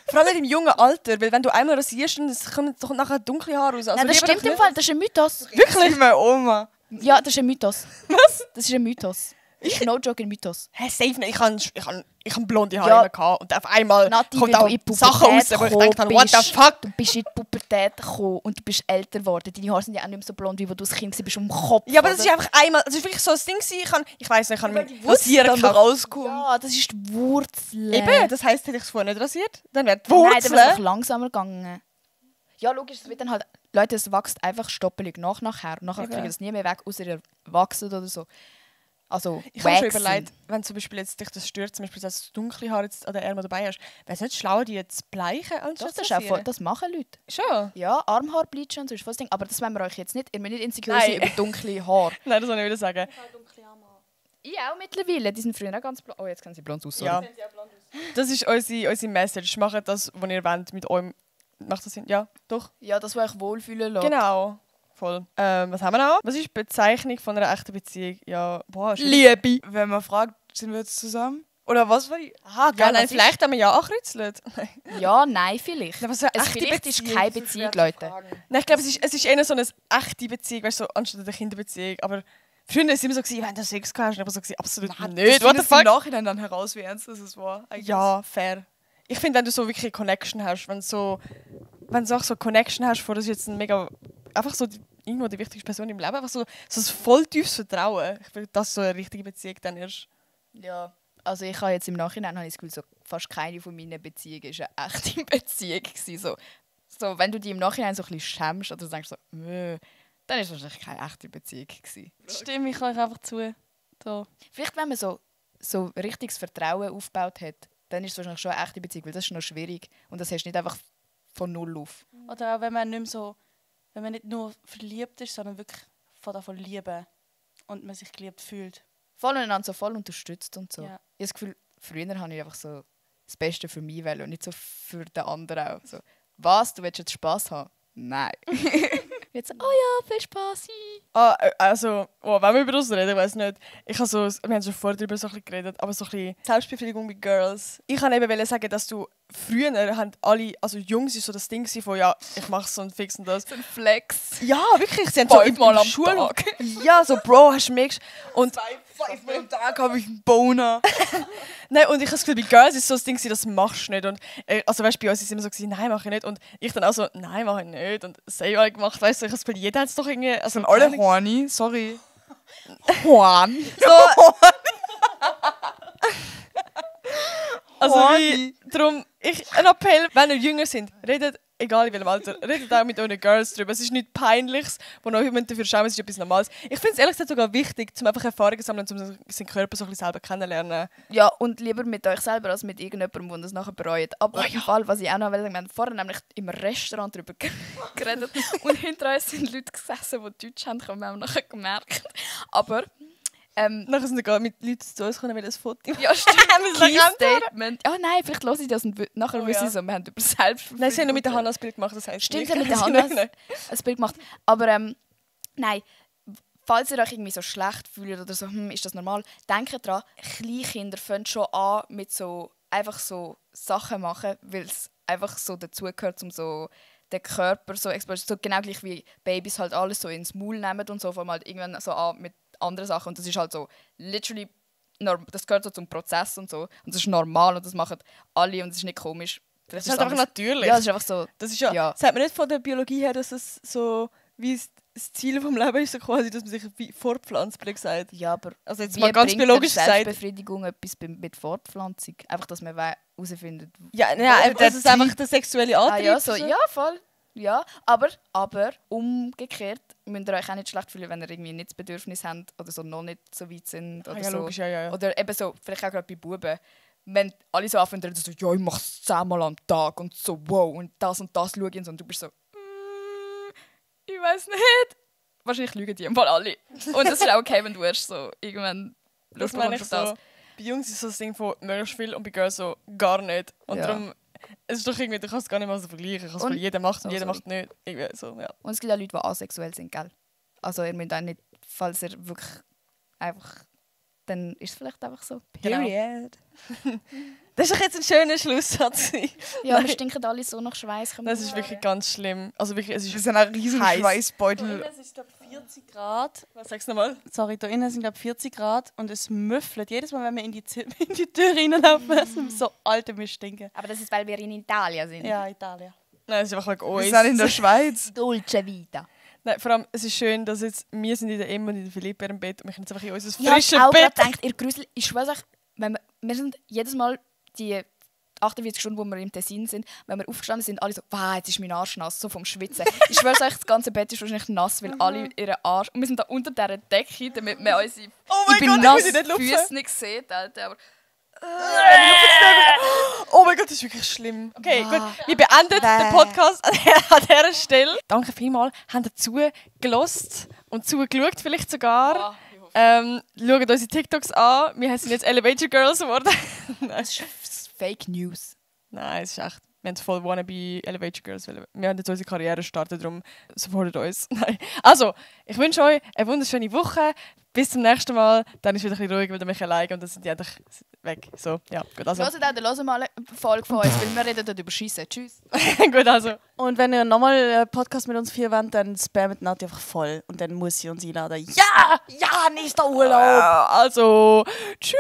Vor allem im jungen Alter, weil wenn du einmal rasierst, dann kommt nachher dunkle Haare raus. Also Nein, das lieber stimmt doch im Fall, das ist ein Mythos. Wirklich? Meine Oma. Ja, das ist ein Mythos. Was? Das ist ein Mythos. Das ist no joke ein Mythos. Hä, safe nicht. Ich hab blonde Haare Ja. immer gehabt und auf einmal Nati, kommt weil auch du in die Sachen raus, Pubertät wo ich denke, gekommen what the bist. fuck? Du bist in die Pubertät gekommen und du bist älter geworden. Deine Haare sind ja auch nicht mehr so blond, wie du als Kind warst, um den Kopf. Ja, aber das ist oder? einfach einmal, das ist wirklich so ein Ding gewesen, ich weiss nicht, ich kann mich Dann rasieren da kann. rauskommen. Ja, das ist die Wurzel. Eben, das heisst, hätte ich es vorher nicht rasiert, dann wäre die Nein, dann wäre es Wurzel. noch langsamer gegangen. Ja, logisch, es wird dann halt... Leute, es wächst einfach stoppelig nachher. Nachher Eben. kriegen das nie mehr weg, außer ihr wachsen oder so. Also, Ich habe schon waxen. überlegt, wenn zum Beispiel jetzt dich das stört, zum Beispiel, dass du dunkle Haare jetzt an den Ärmeln dabei hast, wäre es nicht schlauer, die jetzt bleichen Doch, anstatt das, zu ist auch voll, rasieren? das machen Leute. Schon? Ja, Armhaarbleachen und so ist voll das Ding. Aber das wollen wir euch jetzt nicht. Ihr müsst nicht insecure Nein. sein über dunkle Haare. Nein, das soll ich wieder sagen. Ich auch mittlerweile. Die sind früher auch ganz blond. Oh, jetzt können sie blond aus. sorry. Ja. Das ist unsere Message. Macht das, was ihr wollt, mit eurem... Macht das Sinn? Ja, doch. Ja, das, was euch wohlfühlen lässt. Genau. Voll. Was haben wir noch? Was ist die Bezeichnung von einer echten Beziehung? Ja, boah, Liebe. Wenn man fragt, sind wir jetzt zusammen? Oder was war die? Aha, Ja, geil. nein, was ist- vielleicht haben wir ja angekritzelt. Ja, nein, vielleicht. Ja, aber so eine Es echte vielleicht ist Beziehung, keine so Beziehung, schwer Leute. Nein, ich glaube, es ist eher so eine echte Beziehung, weißt du, so, anstatt eine Kinderbeziehung. Aber früher war es immer so, wenn du Sex gehabt hast, aber so absolut nicht. What the Im fuck? Nachhinein dann heraus, wie ernst das war. I guess. Ja, fair. Ich finde, wenn du so wirklich eine Connection hast, wenn du auch so Connection hast, vor das jetzt ein mega, einfach so irgendwo die wichtigste Person im Leben, einfach so ein voll tiefes Vertrauen. Ich finde, das ist so eine richtige Beziehung dann erst. Ja, also ich habe jetzt im Nachhinein habe ich das Gefühl, so fast keine von meinen Beziehungen war eine echte Beziehung gewesen. So, wenn du dich im Nachhinein so ein bisschen schämst oder denkst so, dann ist es wahrscheinlich keine echte Beziehung gewesen. Stimme ich euch einfach zu. So. Vielleicht, wenn man so richtiges Vertrauen aufgebaut hat, dann ist es wahrscheinlich schon eine echte Beziehung, weil das ist noch schwierig und das hast du nicht einfach von null auf. Oder auch wenn man nicht mehr so, wenn man nicht nur verliebt ist, sondern wirklich von davon lieben und man sich geliebt fühlt. voll einander so voll unterstützt und so. Ja. Ich habe das Gefühl, früher habe ich einfach so das Beste für mich wollen und nicht so für den anderen auch. So, was, du willst jetzt Spass haben? Nein. Jetzt so, oh ja, viel Spass. Also, wenn wir über das reden, ich weiß nicht. Wir haben schon vorher darüber so ein bisschen geredet, aber so ein bisschen Selbstbefriedigung bei Girls. Ich kann eben sagen, dass du früher haben alle, also Jungs ist so das Ding von ja, ich mache so ein Fix und das. So ein Flex. Ja, wirklich, sie haben so Fünfmal am Schule. Tag. Ja, so Bro, hast du mich. Und Fünfmal am Tag habe ich einen Boner. nein, und ich habe das Gefühl, bei Girls ist so das Ding, das machst du nicht. Und, also weißt, bei uns ist es immer so, nein, mache ich nicht. Und ich dann auch so, nein, mache ich nicht. Und sie haben gemacht, weißt du, ich habe das Gefühl, jeder hat es doch irgendwie... Also Sind alle horny, sorry. Juan. Also horny. darum, ein Appell, wenn ihr jünger sind, redet, egal in welchem Alter, redet auch mit euren Girls drüber. Es ist nichts Peinliches, wo ihr euch dafür schämen, es ist etwas Normales. Ich finde es ehrlich gesagt sogar wichtig, um einfach Erfahrungen zu sammeln, um seinen Körper so ein bisschen selber kennenzulernen. Ja, und lieber mit euch selber als mit irgendjemandem, der das nachher bereut. Aber im Fall, was ich auch noch will, wir haben vorher nämlich im Restaurant darüber geredet und hinter uns sind Leute gesessen, die Deutsch haben, haben wir nachher gemerkt. Aber... Nachher sind sogar mit Leuten zu uns gekommen, weil ein Foto ja, stimmt. Wir Key Statement. Ja, nein, vielleicht höre ich das und nachher wissen sie so, wir haben über Selbstverfügung. Nein, sie haben nur mit der Hand das Bild gemacht, das heisst Stimmt, nicht. sie haben mit der Hand ein Bild gemacht. Aber nein, falls ihr euch irgendwie so schlecht fühlt oder so, ist das normal, denkt daran, Kleinkinder fangen schon an mit so einfach so Sachen machen, weil es einfach so dazugehört, um so den Körper so explodieren. So genau gleich wie Babys halt alles so ins Maul nehmen und so, vor allem halt irgendwann so an mit anderen Sachen. Und das ist halt so literally, das gehört so zum Prozess und so. Und das ist normal und das machen alle und das ist nicht komisch. Das ist halt einfach natürlich. Ja, das ist einfach so. Das ist ja, ja. sagt man nicht von der Biologie her, dass es so wie das Ziel vom Leben ist, so quasi, dass man sich wie fortpflanzt, blöd gesagt. Ja, aber Also jetzt wie mal ganz bringt biologisch der gesagt. Selbstbefriedigung etwas mit Fortpflanzung? Einfach, dass man herausfindet. Ja, das ist einfach der sexuelle Antrieb. Ja, so, ja, voll. Ja, aber umgekehrt müsst ihr euch auch nicht schlecht fühlen, wenn ihr irgendwie nicht das Bedürfnis habt oder so noch nicht so weit sind. Oder ja, so. logisch, ja. Oder eben so, vielleicht auch gerade bei Buben. Wenn alle so anfangen, so, ja, ich mache es 10-mal am Tag und so, wow, und das schaue ich und du bist so, ich weiß nicht. Wahrscheinlich lügen die im Fall alle. Und das ist auch okay, wenn du erst so irgendwann Das Lust meine bekommst ich auf so. das. Bei Jungs ist so das Ding von möglichst viel und bei Girls so gar nicht. Und Ja. darum, es ist doch irgendwie, du kannst es gar nicht mal so vergleichen. Und- Jeder macht und Oh, jeder sorry. macht nicht. Irgendwie so, ja. Und es gibt auch Leute, die asexuell sind, gell? Also ihr müsst auch nicht, falls ihr wirklich einfach, dann ist es vielleicht einfach so. Genau. Period. Das ist doch jetzt ein schöner Schlusssatz. Ja, wir stinken alle so nach Schweiß. Das ist wirklich ganz schlimm. Also wirklich, es Das ist ist ein riesen heiß. Schweißbeutel. Es ist, glaube 40 Grad. Was sagst du nochmal? Sorry, da innen sind, glaube 40 Grad und es müffelt. Jedes Mal, wenn wir in die Tür reinlaufen, dass wir so alte Mist stinken. Aber das ist, weil wir in Italien sind. Ja, Italien. Nein, es ist einfach wegen Wir uns. sind in der Schweiz. Dolce Vita. Nein, vor allem, es ist schön, dass jetzt wir sind in der Emma und in der Philippa im Bett und wir können jetzt einfach in unser Ja, ich frisches habe auch Bett. gerade gedacht, ihr Grüsel, ich schwöre euch, wenn wir sind jedes Mal die 48 Stunden, wo wir im Tessin sind, wenn wir aufgestanden sind, alle so, wow, jetzt ist mein Arsch nass, so vom Schwitzen. Ich schwöre euch, das ganze Bett ist wahrscheinlich nass, weil alle ihren Arsch... Und wir sind da unter dieser Decke, damit wir unsere... Oh mein ich bin Gott, ich nass, muss dich nicht lupfen. Füße nicht sehen, Alter, aber... Oh mein Gott, das ist wirklich schlimm. Okay, gut. Wir beenden den Podcast an dieser Stelle. Danke vielmals. Habt ihr zugelassen und zugeschaut vielleicht sogar. Schaut unsere TikToks an. Wir sind jetzt Elevator Girls geworden. Nein. Das ist Fake News. Nein, es ist echt. Wir haben voll wannabe Elevator Girls. Wir haben jetzt unsere Karriere gestartet, darum supportet uns. Nein. Also, ich wünsche euch eine wunderschöne Woche. Bis zum nächsten Mal. Dann ist es wieder ein bisschen ruhig, weil wir mich alleine und dann sind die endlich weg. So, ja, gut, also. Hört auch hören mal eine Folge von uns, weil wir reden dort über Schiessen. Tschüss. Gut, also. Und wenn ihr nochmal einen Podcast mit uns 4 wollt, dann spammt Nadja einfach voll. Und dann muss sie uns einladen. Ja! Ja, nächster Urlaub! Also, tschüss.